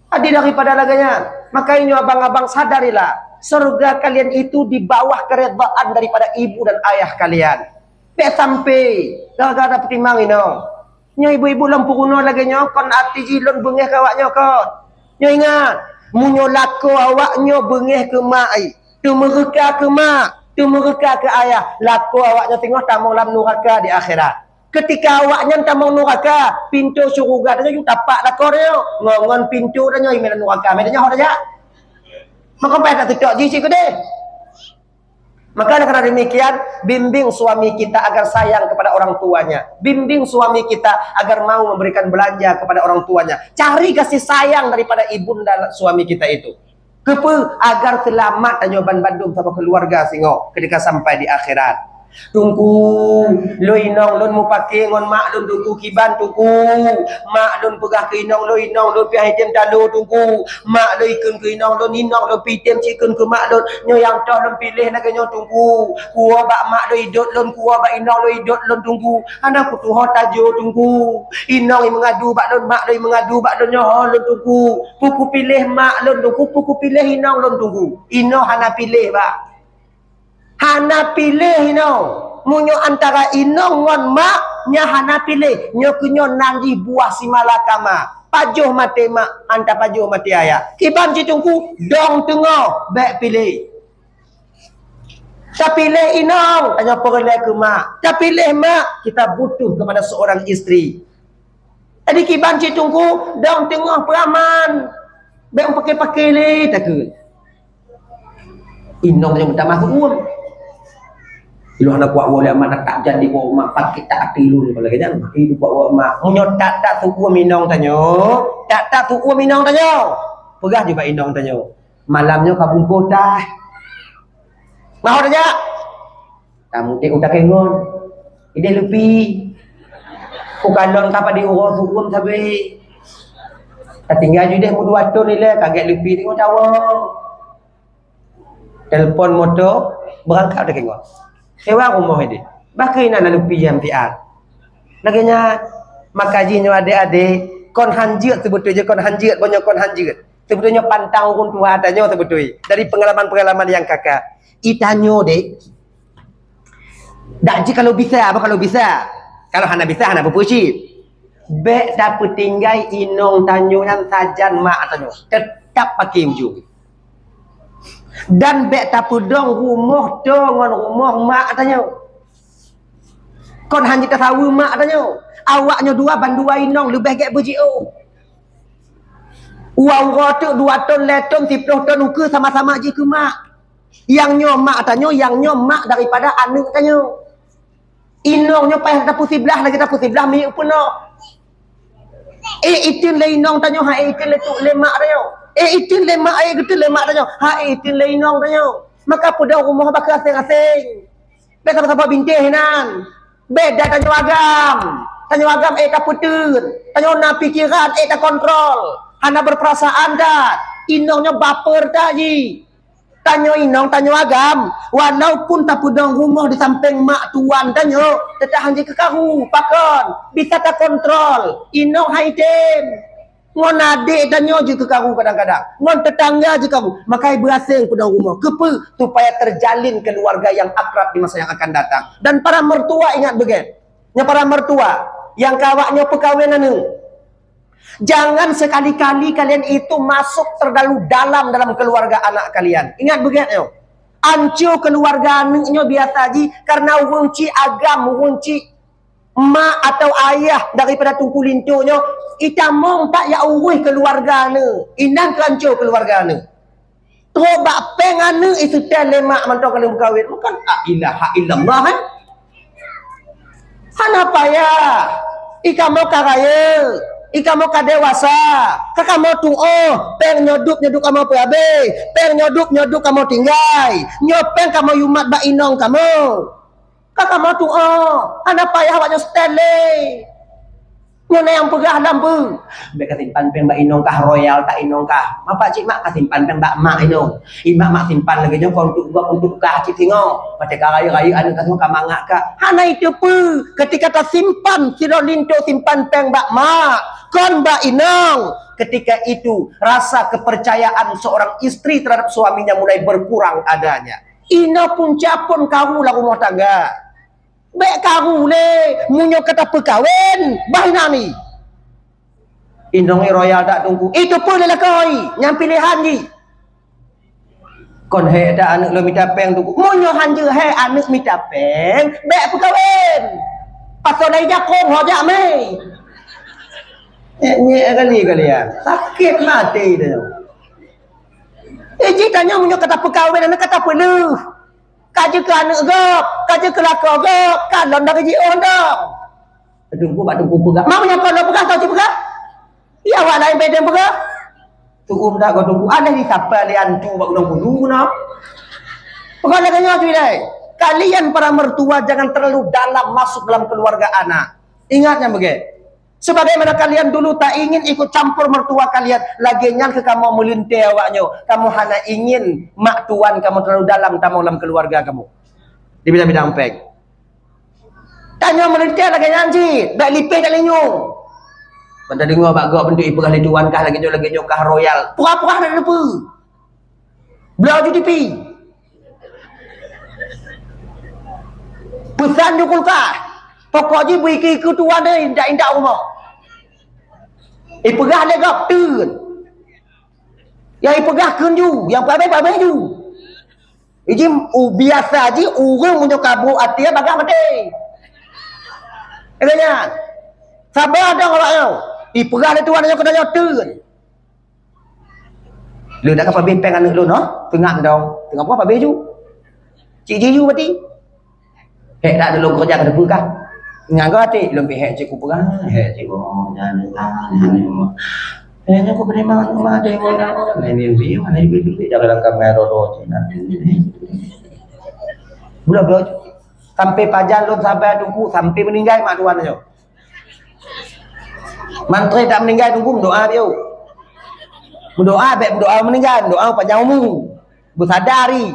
Jadi daripada lagèe nyan, maka inyoe abang-abang sadarilah, syurga kalian itu di bawah keredaan daripada ibu dan ayah kalian. Bèk sampai gara-gara peutimang inong. Nyoe ibu-ibu lom peurunoe lagèe nyoe kon até jih lôn beungèh keu awak nyoe kon. Nyoe ingat, meunyoe lakoe awak nyoe beungèh keu mak, ai, teumeureuka keu mak, teumeureuka keu ayah, lakoe awak nyoe singoh tamong lam nuraka di akhirat. Ketika awak nyan tamong nuraka, pintoe syeuruga tanyoe ju tapak lakoe nyoe, ngon, ngon pintoe tanyoe imeun nuraka, meunan nyoe saja. Maka payah tak tutok jih cit keudeh. Maka karena demikian, bimbing suami kita agar sayang kepada orang tuanya. Bimbing suami kita agar mau memberikan belanja kepada orang tuanya. Cari kasih sayang daripada ibunda suami kita itu. Keupeue? Agar seulamat tanyoe ban bandum saboh keuluwarga singoh ketika sampai di akhirat. Teungku, lôn inong lôn mupake ngon mak lôn Teungku kiban Teungku. Mak lôn peugah keu inong lôn, inong lôn piah item talo Teungku. Mak lôn ikheun keu inong lôn, inong lôn pih item cit kheun keu mak lôn. Nyoe nyang toh lôn piléh lagèe nyoe Teungku. Kuwoe bak mak lôn idot lôn, kuwoe bak inong lôn idot lôn Teungku. Hana kutuho tajô Teungku. Inong i meungadu bak lôn, mak lôn i meungadu bak lôn, nyoe ho lôn Teungku. Peue kupiléh mak lôn Teungku, peue kupiléh inong lôn Teungku. Inoe hana piléh bak. Hana piléh inoe. Meunyoe antara inong ngon mak, nyan hana piléh. Nyoe keu nyoe nan jih buah si malakama. Pajoh maté mak, han tapajoh maté ayah. Kiban cit Teungku, dong teungoh, bèk piléh. Tapiléh inong, tanyoe peureulèe keu mak. Tapiléh mak, kita butuh kepada seorang istri. Jadi kiban cit Teungku, dong teungoh peuraman. Bèk meupaké-paké lé takheun. Inong nyang meutamah seuuem. Ilôn hana kuat woe lé mak, tak jadi woe mak, pakét that até lôn lagèe nyan. Mati kuat woe mak. Meunyoe that-that seuuem inong tanyoe, that-that seuuem inong tanyoe. Peugah ju bak inong tanyoe. Malam nyoe ka bungkôh tah. Mahot aja. Tamuték u takengon. Ideh lupi. Ukalon ka padé uroe seuuem sabe. Tatinggai ju ideh meudua thon ilèe, ka gèt lupi teungoh tawoe. Telepon moto, beurangkat u takengon. Sewa rumoh ideh. Bah keu inan na lupi nyang piat. Lagèe nyan, maka jih nyoe adé-adé, kon han jeuet seubeutôi jih, kon han jeuet, boh nyoe kon han jeuet. Seubeutôi nyoe pantang ureueng tuha tanyoe seubeutôi. Dari peungalaman-peungalaman nyang ka-ka. I tanyoe deh, dak jih kalau bisa, apa kalau bisa? Kalau hana bisa, hana peue-peue cit. Bèk tapeutinggai inong tanyoe nyan sajan mak tanyoe. Teutap paké ujong. Dan bék tapeudong rumoh toe ngon rumoh mak tanyoe. Kon hana tasaweue mak tanyoe. Awaknyoe dua bandua inong leubeh gét beujiôh. Uroe-uroe teuk dua ton, lhée ton, siplôh ton ukeue sama-sama jih keu mak. Nyang nyoe mak tanyoe, nyang nyoe mak daripada aneuëk tanyoe. Inong nyoe payah tapeusiblah, lagée tapeusiblah miyueb peunoh. Eh, iteun lé inong tanyoe, ha, eh, iteun lé tu, lé mak tanyoe. Eh, iteun lé mak, eh, geuteun lé mak tanyoe, ha, eh, iteun lé inong tanyoe. Maka peudong rumoh bak keu aséng-aséng. Bék saboh-saboh bintéh inan. Bék, dan tanyoe agam. Tanyoe agam, eh, tapeuteun. Tanyoe na pikeran, eh, takontrol. Hana beupeurasaan that. Inong nyoe baper that jih. Tanyoe inong, tanyoe agam, walaupun tapeudong rumoh di sampéng mak tuan tanyoe, teutap hana jikeukaru. Pakon? Bisa takontrol. Inong hai tem. Ngon adék tanyoe jikeukaru kadang-kadang. Ngon teutangga jikeukaru. Makai beuaséng peudong rumoh. Keupeue? Supaya terjalin keluarga yang akrab di masa yang akan datang. Dan para mertua ingat beugét. Nyoe para mertua, nyang ka awaknyoe peukawen aneuëk. Jangan sekali-kali kalian itu masuk terlalu dalam dalam keluarga anak kalian. Ingat beugét nyoe. Anco keluarga aneuëk nyoe biasa jih karena ureuëng cit agam, ureuëng cit mak atau ayah daripada teungku linto nyoe, itamong tak ya ureuëh keluarga aneuëk. Inan keu anco keluarga aneuëk. Trok bak péng aneuëk iseutée lé mak mantong ka lheueh meukawen. Bukan la ilaha illallah, eh? Hana payah. I kamoe ka rayeuk, i kamoe ka dewasa, ka kamoe tuoh, péng nyoe dub nyoe dub kamoe peuhabéh, péng nyoe dub nyoe dub kamoe tinggai, nyoe péng kamoe yumat bak inong kamoe. Ka kamoe tuoh, hana payah awaknyoe seutée lé. Nyoe na nyang peugah lam beuh. Bék kasimpan péng bak inong kah, royal tak inong kah. Mapak cit mak kasimpan péng bak mak inong. Imak mak simpan lagée nyoe kon untuk gop untuk kah cit singoh. Watée ka rayeuk-rayeuk aneuëk ka singoh ka mangat kah. Hana itu peue. Ketika tasimpan sidroe linto simpan péng bak mak, kon bak inong. Ketika itu rasa kepercayaan seorang istri terhadap suaminya mulai berkurang adanya. Inoe punca phon karu lam rumoh tangga. Bék karu lé, meunyoe ka tapeukawen, bah inan i. Inong i royal dak teungku. Itu peue lé lakoe, nyang piléhan jih. Kon hék dak aneuëk lôn mita péng teungku. Meunyoe hanjeuet hék aneuëk mita péng, bék peukawen. Pasoe lé jakong ho jak mé. Nyek-nyek kali kalian. Sakét maté dah. Eh, jih tanyoe meunyoe ka tapeukawen, aneuëk ka tapeuleuh. Ka jeuet keu aneuëk gob, ka jeuet keu lakoe gob, kalon dari jiôh dong. Teungku bak teungku peugah. Mau nyang kon lôn peugah, tau cit peugah? Ya, awak laén beda peugah. Tuum dak kau teungku, aneh di sapa lé antu bak gunong kudu na. Peugah lagée nyoe cuy dai. Kalian para mertua jangan terlalu dalam masuk dalam keluarga anak. Ingat nyang beugét. Sebagaimana kalian dulu tak ingin ikut campur mertua kalian, lagée nyan keu kamoe meulintée awaknyoe. Kamoe hana ingin mak tuan kamoe terlalu dalam tamong lam keluarga kamoe. Di bidang-bidang péng. Tanyoe meulintée lagée nyan cit, bék lipéh jak linyueng. Ban tadeungoe bak gob beuntuk ipeugah lé tuan kah lagée nyoe, lagée nyoe kah royal. Pura-pura hana teupeue. Bloe ju tipi. Peusan ju kulkas. Pokok jih beu ikeu-ikeu tuan deh, indak-indak rumoh. Ipeugah lé gob teun. Nyang ipeugah kheun ju, nyang peuhabéh-peuhabéh ju. Iji u biasa jih ureuëng meunyoe ka brok até bagah maté. Lagée nyan. Sabar dong awaknyoe. Ipeugah lé tuan nyoe keunoe nyoe teun. Lôn dak ka pabéh péng aneuëk lôn, noh? Teungab dong. Teungab peue pabéh ju? Cit jih ju berarti. Hék dak lôn keureuja ka teupeue kah? Nyan keuh até lôn pih hék cit kupeugah. Hék cit boh nyan, nyan, nyan, nyan. Eh, nyan ku beri mangat rumah até boh nyan. Nah, ini lebih mana ibu-ibu dak dalam kamar rodo cit. Nah, ini. Bulan-bulan sampai pajan lôn sabar teungku sampai meninggai mak tuan nyoe. Mantri dak meuninggai teungku meudoa piôh. Meudoa bék meudoa meuninggai, meudoa panjang umu. Beusadari.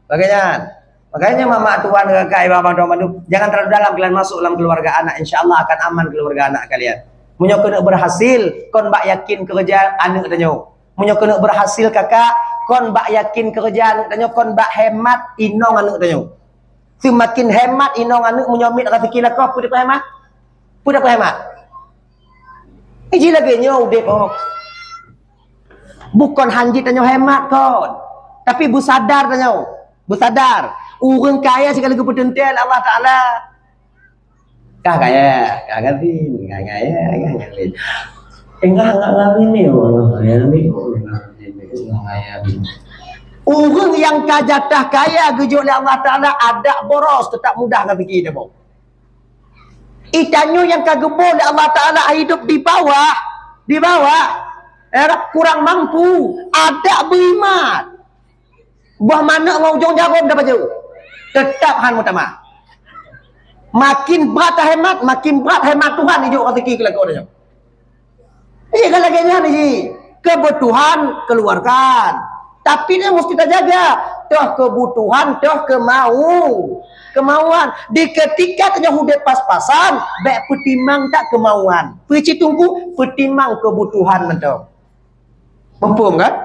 Bagainyan. Makanya mamak tuan kakak ibu abang tuan mandum, jangan terlalu dalam kalian masuk dalam keluarga anak, insya Allah akan aman keluarga anak kalian. Meunyoe keuneuk berhasil, kon bak yakin keureuja aneuëk tanyoe. Meunyoe keuneuk berhasil kakak, kon bak yakin keureuja aneuëk tanyoe, kon bak hemat inong aneuëk tanyoe. Seumakin hemat inong aneuëk meunyoe miet raseuki lakoe, peue dipeuhemat? Peue dipeuhemat? Iji lagée nyoe udeb oh. Bukon hanjeuet tanyoe hemat kon. Tapi beusadar tanyoe, beusadar. Ureuëng kaya sigala geupeuteuntèe lé Allah Taala. Kah kaya, kah gasien, kah kaya, kah gasien. Enggak, enggak ngamini, oh, ngamini, oh, ngamini, oh, ngamini. Ureuëng nyang ka jatah kaya geujok lé Allah Taala, adak boros, teutap mudah ka pike teuh boh. Itanyoe nyang ka geuboh lé Allah Taala hidup di bawah, di bawah, eh, kurang mampu, adak beuiman. Boh manok ngon ujong jarom tapajoh, teutap han meutamah. Makin brat tahemat, makin brat hemat Tuhan ijok raseuki keu lakoe tanyoe. Jadi kan lagèe nyan ji, kebutuhan keluarga. Tapi dia mesti tajaga. Toh kebutuhan, toh kemau, kemauan. Di ketika tanyoe udép pas-pasan, bèk peutimang that kemauan. Peuci tunggu, peutimang kebutuhan mantong. Muphom kan?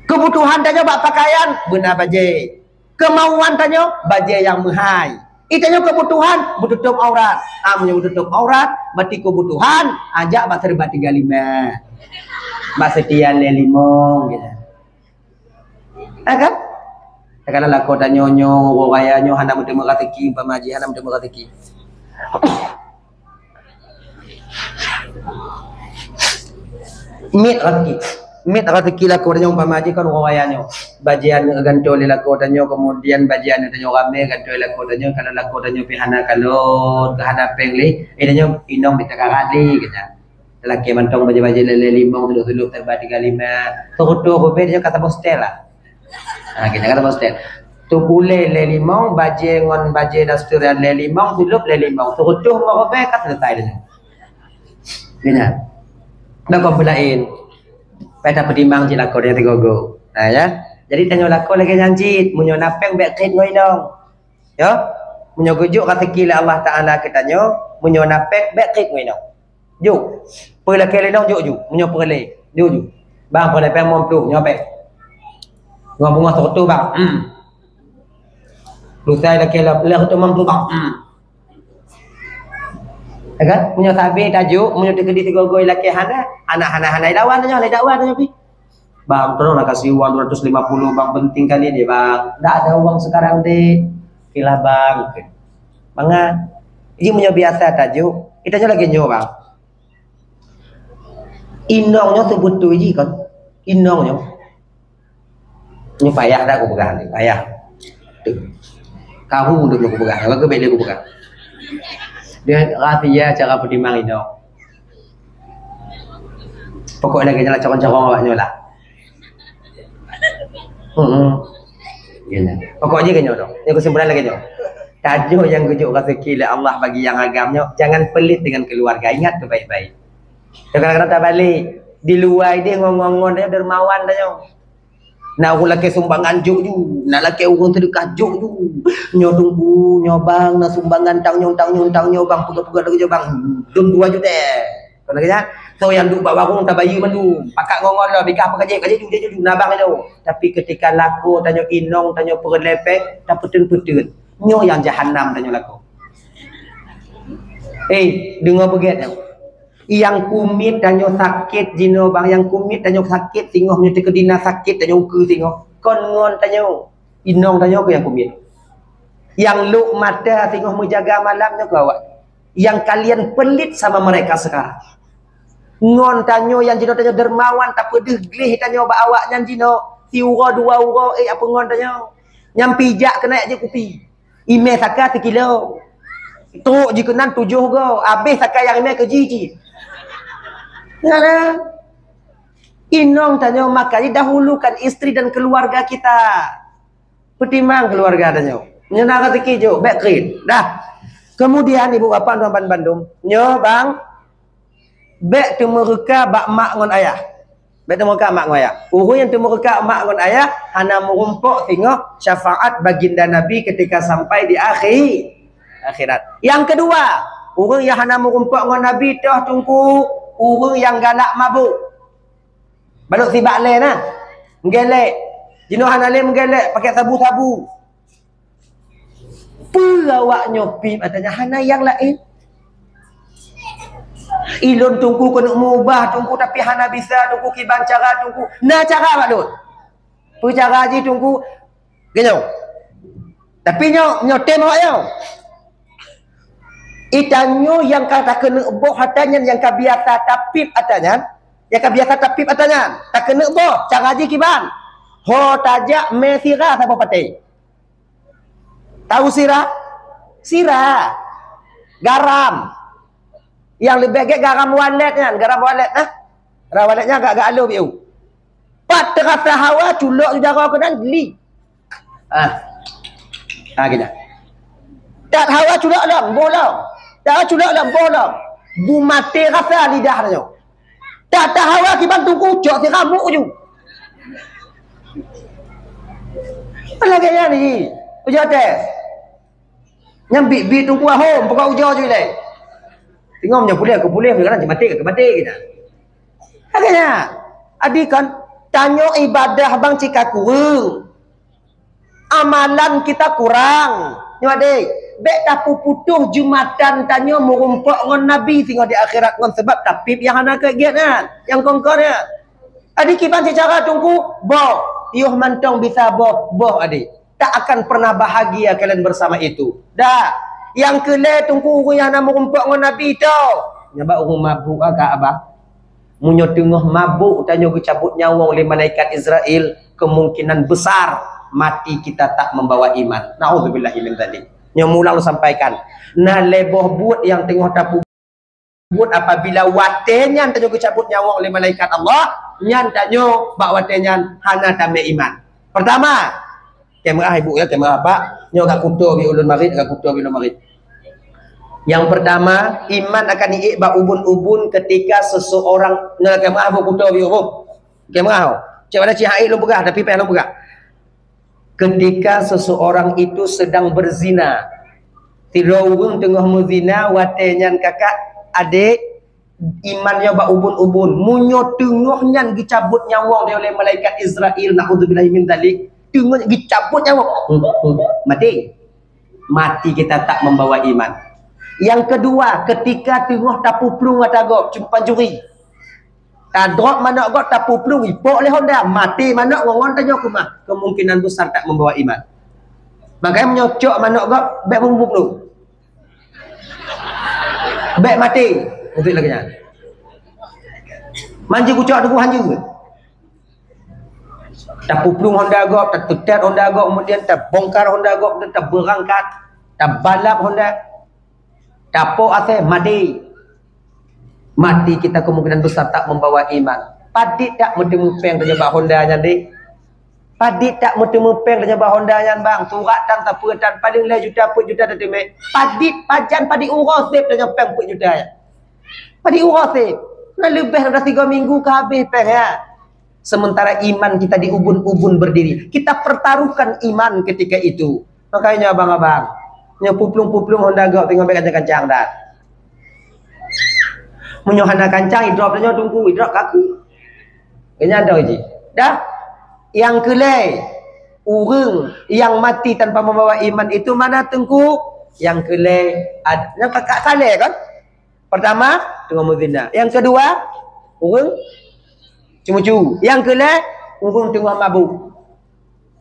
Kebutuhan tanyoe bak pakaian, beuna bajèe. Kemauan tanyoe, bajèe nyang meuhai. Itanyoe kebutuhan, beututôp aurat. Ah, meunyoe beututôp aurat, berarti kebutuhan, ajak bak seureubah tiga lima. Bak seutian lhèe limong, gitu. Ha kan? Kadang-kadang lakoe tanyoe nyoe, uroe raya nyoe hana meuteumé raseuki, umpama jih hana meuteumé raseuki. Miet raseuki. Miet raseuki lakoe tanyoe umpama jih kan uroe raya nyoe. Bajèe aneuk gantoe lé lakoe tanyoe, kemudian bajèe aneuk tanyoe ramè gantoe lé lakoe tanyoe, kalau lakoe tanyoe pih hana kalon, keu hana pèng lé, eh, tanyoe inong bit takarat lé, kata. Lakèe mantong bajèe-bajèe lhèe limong, seuleub-seuleub seureubah tiga lima. Seureutôh ribèe nyoe ka saboh seutèl lah. Ha, kita kata bos teh. Tu ulèe lhèe limong, bajèe ngon bajèe daster lhèe limong, seuleub lhèe limong. Seureutôh lima ribèe ka selesai dah. Gini. Dah kon peulaén. Pada peutimang cit lakoe dia tiga-tiga. Nah, ya. Jadi tanyoe lakoe lagèe nyan cit, meunyoe na pèng bèk kriet ngon inong. Ya. Meunyoe geujok raseuki lé Allah Taala keu tanyoe, meunyoe na pèng bèk kriet ngon inong. Jok. Peue lakèe lé inong jok ju. Meunyoe peureulèe, jok ju. Bang, peureulèe pèng limong ploh, nyoe pèng. Ngon beungoh seureutôh, bang. Hmm. Lusai lakèe lhèe, lhèe seureutôh limong ploh, bang. Hmm. Ya kan? Meunyoe sabe tajok, meunyoe teukeudi sigoe-goe lakèe hana, hana, hana, hana lawan nyoe, hana lawan nyoe pih. Bang, tolong lah kasih uang dua ratus lima puluh, bang, penting kali ni, bang. Ndak ada uang sekarang, dek. Oke lah, bang. Mangat. Jadi meunyoe biasa tajok, kita nyoe lagèe nyoe, bang. Inong nyoe seubeutôi jih kan. Inong nyoe. Nyoe payah dah kupeugah ni, payah. Tuh. Kahu untuk kupeugah, apa keu beda kupeugah. Dia rahasia cara peutimang inong. Pokok lagèe nyan lah, corong-corong awak nyoe lah. Hmm. Gini. Pokok jih gini tu. Yang kesimpulan lagèe nyoe. Tajok nyang geujok raseuki lé Allah bagi nyang agam nyoe, jangan pelit dengan keluarga. Ingat tu baik-baik. Kadang-kadang tabalek, di luwa idéh ngon-ngon-ngon dia dermawan dah nyoe. Na ureueng lakèe sumbangan jok ju, na lakèe ureueng seudeukah jok ju. Nyoe teungku, nyoe bang, na sumbangan tang nyoe, tang nyoe, tang nyoe bang, peugah-peugah lagèe nyoe bang. Dum dua juta. Kon lagèe nyan. So nyang duek bak warong tabayeue mandum. Pakat ngon-ngon lom, bikah apa kajek, kajek ju, jek ju, na bang nyoe. Tapi ketika lakoe tanyoe inong, tanyoe peureulèe pèng, tapeuteun-peuteun. Nyoe nyang jahanam tanyoe lakoe. Eh, deungoe beugèt nyoe. Nyang kumiet tanyoe sakét jinoe bang, nyang kumiet tanyoe sakét singoh, meunyoe teukeudi na sakét tanyoe ukeue singoh. Kon ngon tanyoe, inong tanyoe keuh nyang kumiet. Nyang lôk mata singoh meujaga malam nyoe keuh awak. Nyang kalian pelit sama mereka sekarang. Ngon tanyoe nyang jinoe tanyoe dermawan, tapeudeuh gleh tanyoe bak awak nyan jinoe. Siuroe dua uroe, eh, apa ngon tanyoe. Nyang pijak keuneuk jeuet kupi. Imè saka sikilo. Trok jikeunan tujoh go, abéh saka nyang imè keu jih cit. Nyan na. Inong tanyoe, makanya dahulukan istri dan keluarga kita. Peutimang keluarga tanyoe. Nyoe na raseuki jok, bèk kriet. Dah. Kemudian ibu bapak tuan bandum, nyoe bang, bèk teumeureuka bak mak ngon ayah. Bèk teumeureuka mak ngon ayah. Ureueng nyang teumeureuka mak ngon ayah hana meurumpok singoh syafaat baginda Nabi ketika sampai di akhir akhirat. Nyang keudua, ureueng nyang hana meurumpok ngon Nabi toh teungku, ureueng nyang galak mabök. Balok sibak lé na. Meugelek. Jinoe hana lé meugelek, pakai sabu-sabu. Peue awak nyoe pih katanya hana nyang laén? Ilôn teungku keuneuk meubah teungku, tapi hana bisa teungku, kiban cara teungku. Na cara bak lôn. Peucara jih Teungku, geutanyoe. Tapi nyoe, nyoe tem awak nyoe. Itanyoe nyang ka takeuneuk boh atra nyan, nyang ka biasa tapip atra nyan, nyang ka biasa tapip atra nyan, takeuneuk boh, cara jih kiban. Ho tajak mè sira saboh patè. Tahu sira? Sira. Garam. Nyang leubeh gét garam walet nyan, garam walet nah. Garam walet nyan agak-agak aloh biu. Pat teurasa hawa culok ju jaroe keunan geli. Ah. Ah, gila. That hawa culok lom, boh lom. That hawa culok lom, boh lom. Beumaté rasa lidah nyoe. That, that hawa kiban Teungku cok sira muk ju. Lagèe nyan ni. Ujoe tes. Nyang bit-bit Teungku ahom, pokok ujoe ju ilèe. Teungoh nyoe puléh, keu puléh, kadang maté, keu maté kita. Lagèe nyan. Adi kan, tanyoe ibadah bang cit ka kureueng. Amalan kita kurang. Nyoe adé, bèk tapeuputoh jeumatan tanyoe meurumpok ngon Nabi singoh di akhirat ngon sabab tapip nyang hana keu gét nyan, nyang kongkon nyan. Adi kiban seucara Teungku, boh, yoh mantong bisa boh, boh adi. Tak akan pernah bahagia kalian bersama itu. Dah, nyang keu lhèe Teungku ureueng nyang hana meurumpok ngon Nabi tu. Nyan bak ureueng mabuk agak abah. Meunyoe teungoh mabuk tanyoe geucabut nyawöng lé malaikat Israel, kemungkinan besar mati kita tak membawa iman. Naudzubillahi min dzalik. Nyoe mulang lôn sampaikan. Na lhèe boh buet nyang teungoh tapeubuet apabila watèe nyan tanyoe geucabut nyawöng lé malaikat Allah, nyan tanyoe bak watèe nyan hana tamè iman. Pertama, Keu meu'ah ibu ya, keu meu'ah bapak. Nyoe ka kuto bi ulôn marit, ka kuto bi ulôn marit. Yang pertama, iman akan iék bak ubun-ubun ketika seseorang, nyoe keu meu'ah bu kuto bi ubun. Keu meu'ah. Cek pada cih hai lôn peugah, tapi payah lôn peugah. Ketika seseorang itu sedang berzina, sidroe ureueng teungoh meuzina, watèe nyan kakak, adék, iman nyoe bak ubun-ubun. Meunyoe teungoh nyan geucabut nyawöng lé malaikat Israel, naudzubillahi min dzalik, teungoh geucabut nyawöng, maté. Mati kita tak membawa iman. Yang kedua, ketika teungoh tapeuplueng ata gob, cuma pancuri. Tadrop manok gob tapeuplueng, ipok lé honda, maté manok ngon tanyoe keumah, kemungkinan besar tak membawa iman. Makanya meunyoe cok manok gob, bèk meuplueng. Bèk maté. Untuk lagèe nyan. Manjeuet kucok teungku hanjeuet. Tapeuplueng honda gob, tateutet honda gob, kemudian tabongkar honda gob, kemudian tabeurangkat, tabalap honda, tapok asèe, maté. Mati kita kemungkinan besar tak membawa iman. Padit tak meuteumèe pèng tanyoe bak honda nyan, dek? Padit tak meuteumèe pèng tanyoe bak honda nyan, bang? Surat tan, sapeue tan, paléng lhèe juta, peuet juta tateumèe. Padit pajan, padit uroe sép tanyoe pèng peuet juta nyan. Padit uroe sép. Na leubeh daripada tiga minggu ka habéh pèng nyan. Sementara iman kita di ubun-ubun berdiri. Kita pertaruhkan iman ketika itu. Makanya abang-abang, nyoe peuplueng-peuplueng honda gob teungoh bèk kancang-kancang dah. Meunyoe hana kancang, idrop nyoe teungku, idrop kaku. Keu nyan dah uji. Dah, nyang keu lhèe, ureueng nyang mati tanpa membawa iman itu mana teungku? Nyang keu lhèe, ad-, nyang kakak saleh kan? Pertama, teungoh meuzina. Nyang keudua, ureueng ceumeucue. Nyang keu lhèe, ureueng teungoh mabuk.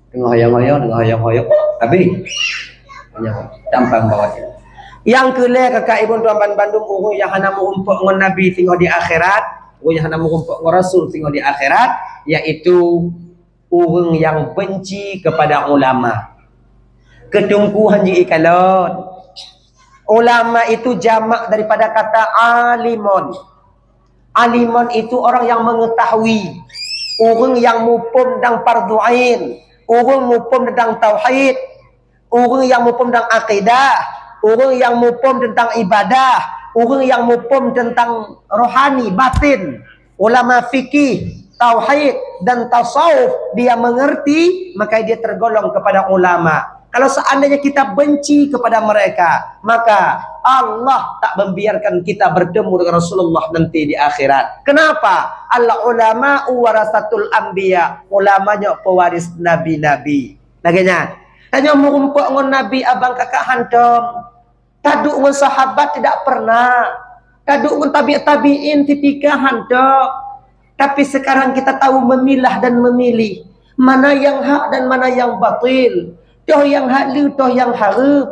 Teungoh hoyong-hoyong, teungoh hoyong-hoyong. Habéh. Hoyong, tampang bawah. Nyang keu lhèe kakak ibu tuan ban bandum, ureueng nyang hana meurumpok ngon Nabi singoh di akhirat, ureueng nyang hana meurumpok ngon Rasul singoh di akhirat, yaitu ureueng nyang benci kepada ulama. Keu teungku hanjeuet ikalon. Ulama itu jamak daripada kata alimun. Alimun itu orang yang mengetahui. Ureueng nyang muphom tentang fardhu ain, ureueng muphom tentang tauhid, ureueng nyang muphom tentang akidah, ureueng nyang muphom tentang ibadah, ureueng nyang muphom tentang rohani, batin. Ulama fikih, tauhid, dan tasawuf, dia mengerti, maka dia tergolong kepada ulama. Kalau seandainya kita benci kepada mereka, maka Allah tak membiarkan kita bertemu dengan Rasulullah nanti di akhirat. Kenapa? Al-ulama'u warasatul anbiya. Ulama nyoe pewaris nabi-nabi. Lagèe nyan. Tanyoe meurumpok ngon Nabi abang kakak hantom. Taduek ngon sahabat tidak pernah. Taduek ngon tabi-, tabi'in seutika hantom. Tapi sekarang kita tahu memilah dan memilih. Mana nyang hak dan mana nyang batil. Toh nyang haleue, toh nyang hareuem.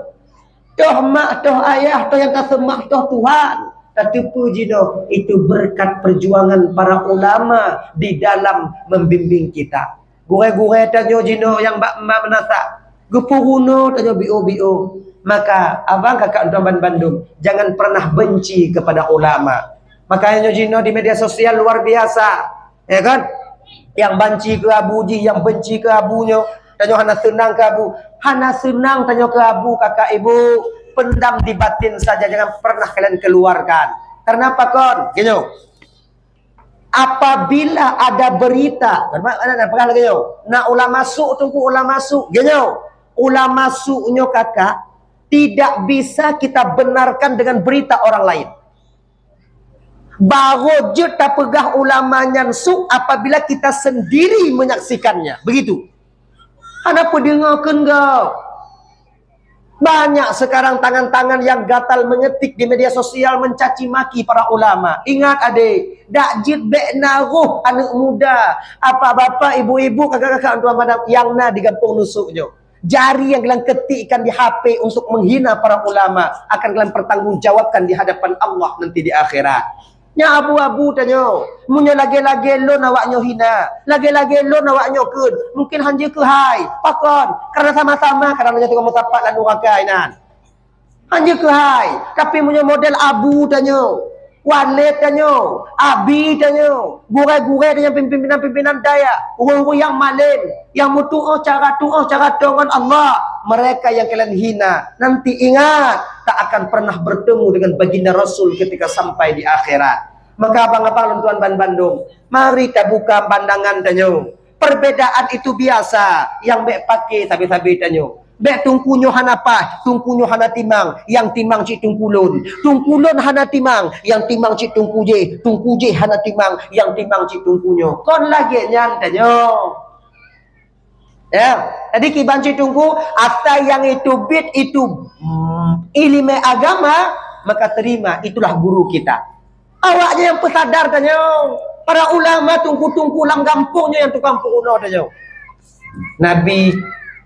Toh mak, toh ayah, toh nyang taseumak, toh Tuhan. Tateupeue jinoe itu berkat perjuangan para ulama di dalam membimbing kita. Gurée-gurée tanyoe jinoe nyang bak ma meunasah, geupeurunoe tanyoe biôh-biôh. Maka abang kakak tuan bandum, jangan pernah benci kepada ulama. Makanya jinoe di media sosial luar biasa, ya kan? Nyang banci keu abu jih, nyang benci keu abu nyoe, tanyoe hana seunang keu abu, hana seunang tanyoe keu abu kakak ibu. Pendam di batin saja, jangan pernah kalian keluarkan. Karena apa kon? Gini, apabila ada berita, karena ada, ada pegang lagi nyoe. Na ulama su' teungku, ulama su'. Gini, ulama su' nyoe kakak tidak bisa kita benarkan dengan berita orang lain. Baru jeuet tapeugah ulama nyan su' apabila kita sendiri menyaksikannya. Begitu. Hana peudeungoe kheun gob. Banyak sekarang tangan-tangan yang gatal mengetik di media sosial mencaci maki para ulama. Ingat adé, dak jeuet bék na roh aneuk muda, apa bapak, ibu-ibu, kakak-kakak, tuan madam nyang na di gampông nusuk nyoe. Jari yang kalian ketikkan di H P untuk menghina para ulama akan kalian pertanggungjawabkan di hadapan Allah nanti di akhirat. Nyan abu-abu tanyoe. Meunyoe lagée-lagée lôn awak nyoe hina, lagée-lagée lôn awak nyoe kheun, mungkin hanjeuet keuhai. Pakon? Karena sama-sama kadang nyoe teungoh meusapat lam nuraka inan. Hanjeuet keuhai. Tapi meunyoe model abu tanyoe, waled tanyoe, abi tanyoe, gurée-gurée tanyoe, pimpinan-pimpinan dayah, ureuëng-ureuëng nyang malém, nyang meutuoh cara tuoh cara tongon Allah, mereka yang kalian hina, nanti ingat, tak akan pernah bertemu dengan baginda Rasul ketika sampai di akhirat. Maka abang-abang lôn tuan ban bandum, mari tabuka pandangan tanyoe. Perbedaan itu biasa, nyang bék paké sabe-sabe tanyoe. Bék teungku nyoe hana paih, teungku nyoe hana timang, nyang timang cit teungku lôn. Teungku lôn hana timang, nyang timang cit teungku jéh, teungku jéh hana timang, nyang timang cit teungku nyoe. Kon lagée nyan tanyoe. Ya, jadi kiban cit teungku, asai nyang itu bit itu, hmm, ileumé agama, maka terima, itulah guru kita. Awak nyan nyang peusadar tanyoe. Para ulama teungku-teungku lam gampông nyoe nyang tukang peurunoe tanyoe. Nabi,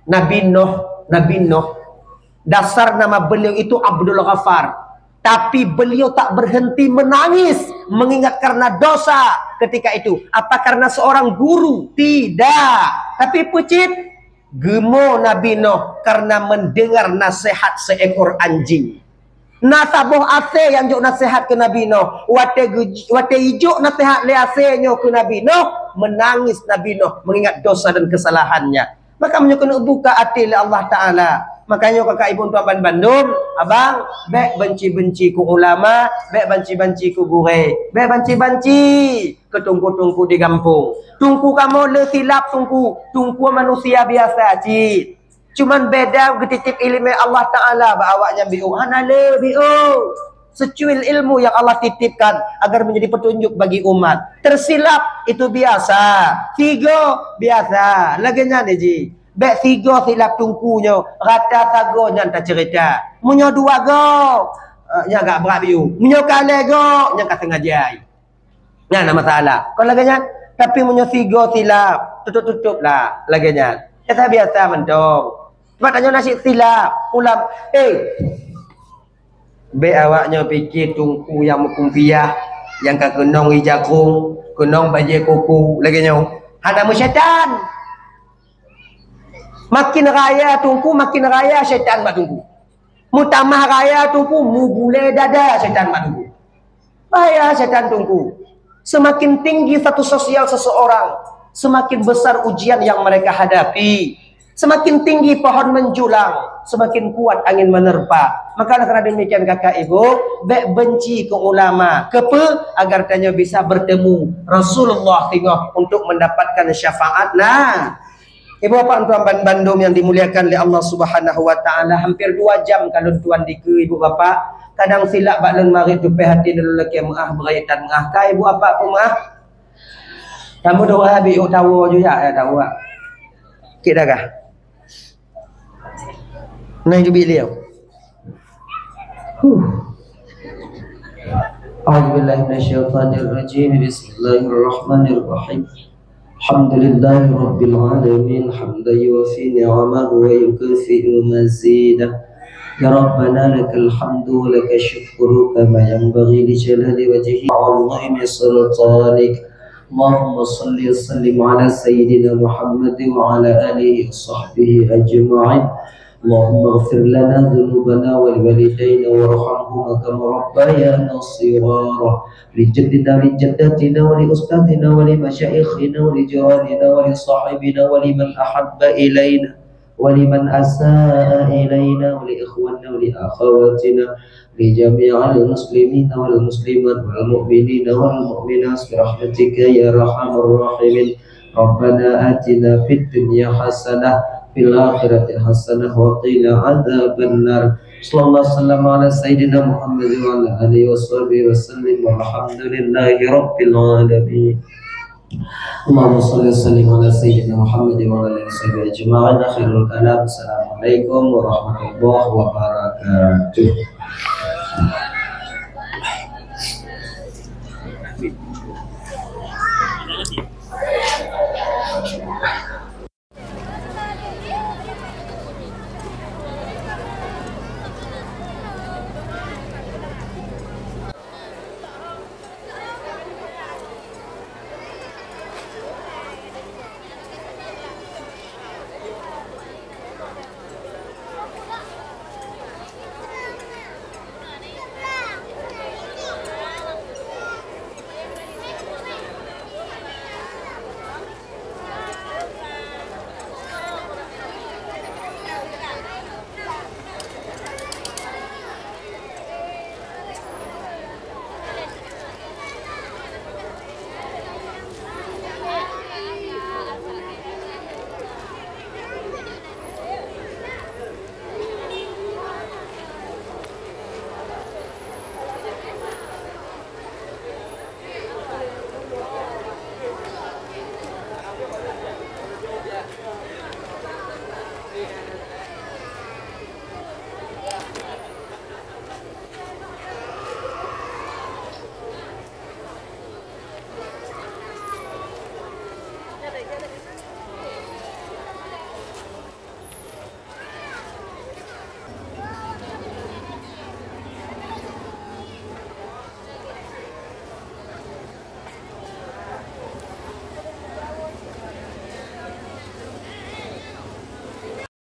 Nabi Nuh, Nabi Nuh, dasar nama beliau itu Abdul Ghaffar. Tapi beliau tak berhenti menangis mengingat karena dosa ketika itu. Apa karena seorang guru? Tidak. Tapi peucit, geumo Nabi Nuh karena mendengar nasihat seekor anjing. Na saboh asée nyang jok nasihat keu Nabi Nuh. Watée geu-, watée ijok nasihat lé asée nyoe keu Nabi Nuh, menangis Nabi Nuh mengingat dosa dan kesalahannya. Maka meunyoe keuneuk buka até lé Allah Taala. Makanya kakak ibu tuan ban bandum, abang, bék benci-benci keu ulama, bék benci-benci keu gurée, bék benci-benci keu teungku-teungku di gampông. Teungku kamoe le silap teungku, teungku manusia biasa cit. Cuman beda geutitip ileumé Allah Taala bak awak nyan biôh, hana le biôh. Secuil ilmu yang Allah titipkan agar menjadi petunjuk bagi umat. Tersilap itu biasa, sigoe biasa. Lagée nyan ji. Bék sigoe silap teungku nyoe, rata sagoe nyan taceurita. Meunyoe dua goe, eh, nyan agak brat biôh. Meunyoe kalé goe, nyan ka sengaja. Nyan na masalah. Kon lagée nyan, tapi meunyoe sigoe silap, tutup-tutup lah lagée nyan. Biasa-biasa mantong. Sebab tanyoe na cit silap, ulam, eh. Bék awak nyoe pike teungku nyang meukumpiah, nyang ka keunong ija krueng, keunong bajée kuku, lagée nyoe. Hana meusyaitan. Makin raya teungku, makin raya syaitan bak teungku. Meutamah raya teungku, mubulée dada syaitan bak teungku. Bahaya syaitan teungku. Semakin tinggi status sosial seseorang, semakin besar ujian yang mereka hadapi. Semakin tinggi pohon menjulang, semakin kuat angin menerpa. Maka karena demikian kakak ibu, bék benci keu ulama. Keupeu? Agar tanyoe bisa bertemu Rasulullah singoh untuk mendapatkan syafaat. Nah, ibu bapak tuan ban-, bandum yang dimuliakan oleh Allah Subhanahu wa taala, hampir dua jam ka lôn tuan dikeue ibu bapak. Kadang silap bak lôn marit tupéh hati lôn lakée meuah, beuraya that meuah. Ka ibu bapak peumeuah. Kamu doa bi tawo ju ya, ya tawo. Kik dagah. Nah, ju bi liau. Huh. A'udzubillahi minasyaitonirrajim. Bismillahirrahmanirrahim. الحمد لله رب العالمين، حمدا يوافي نعمه ويكافئ مزيده. يا ربنا لك الحمد ولك الشكر كما ينبغي لجلال وجهك وعظيم سلطانك. اللهم صل وسلم على سيدنا محمد وعلى آله وصحبه أجمعين. اللهم اغفر لنا ذنوبنا ولوالدينا وارحمهما كما ربيانا صغارا. لجدنا ولجداتنا ولأستاذنا ولمشايخنا ولجيراننا ولصاحبنا ولمن أحب إلينا ولمن أساء إلينا ولإخواننا ولأخواتنا، لجميع المسلمين والمسلمات والمؤمنين والمؤمنات برحمتك يا أرحم الراحمين. ربنا آتنا في الدنيا حسنة وفي الآخرة حسنة وقنا عذاب النار. صلى الله وسلم على سيدنا محمد وعلى آله وصحبه وسلم، والحمد لله رب العالمين. اللهم صل وسلم على سيدنا محمد وعلى آله وصحبه أجمعين. خير الكلام. السلام عليكم ورحمة الله وبركاته.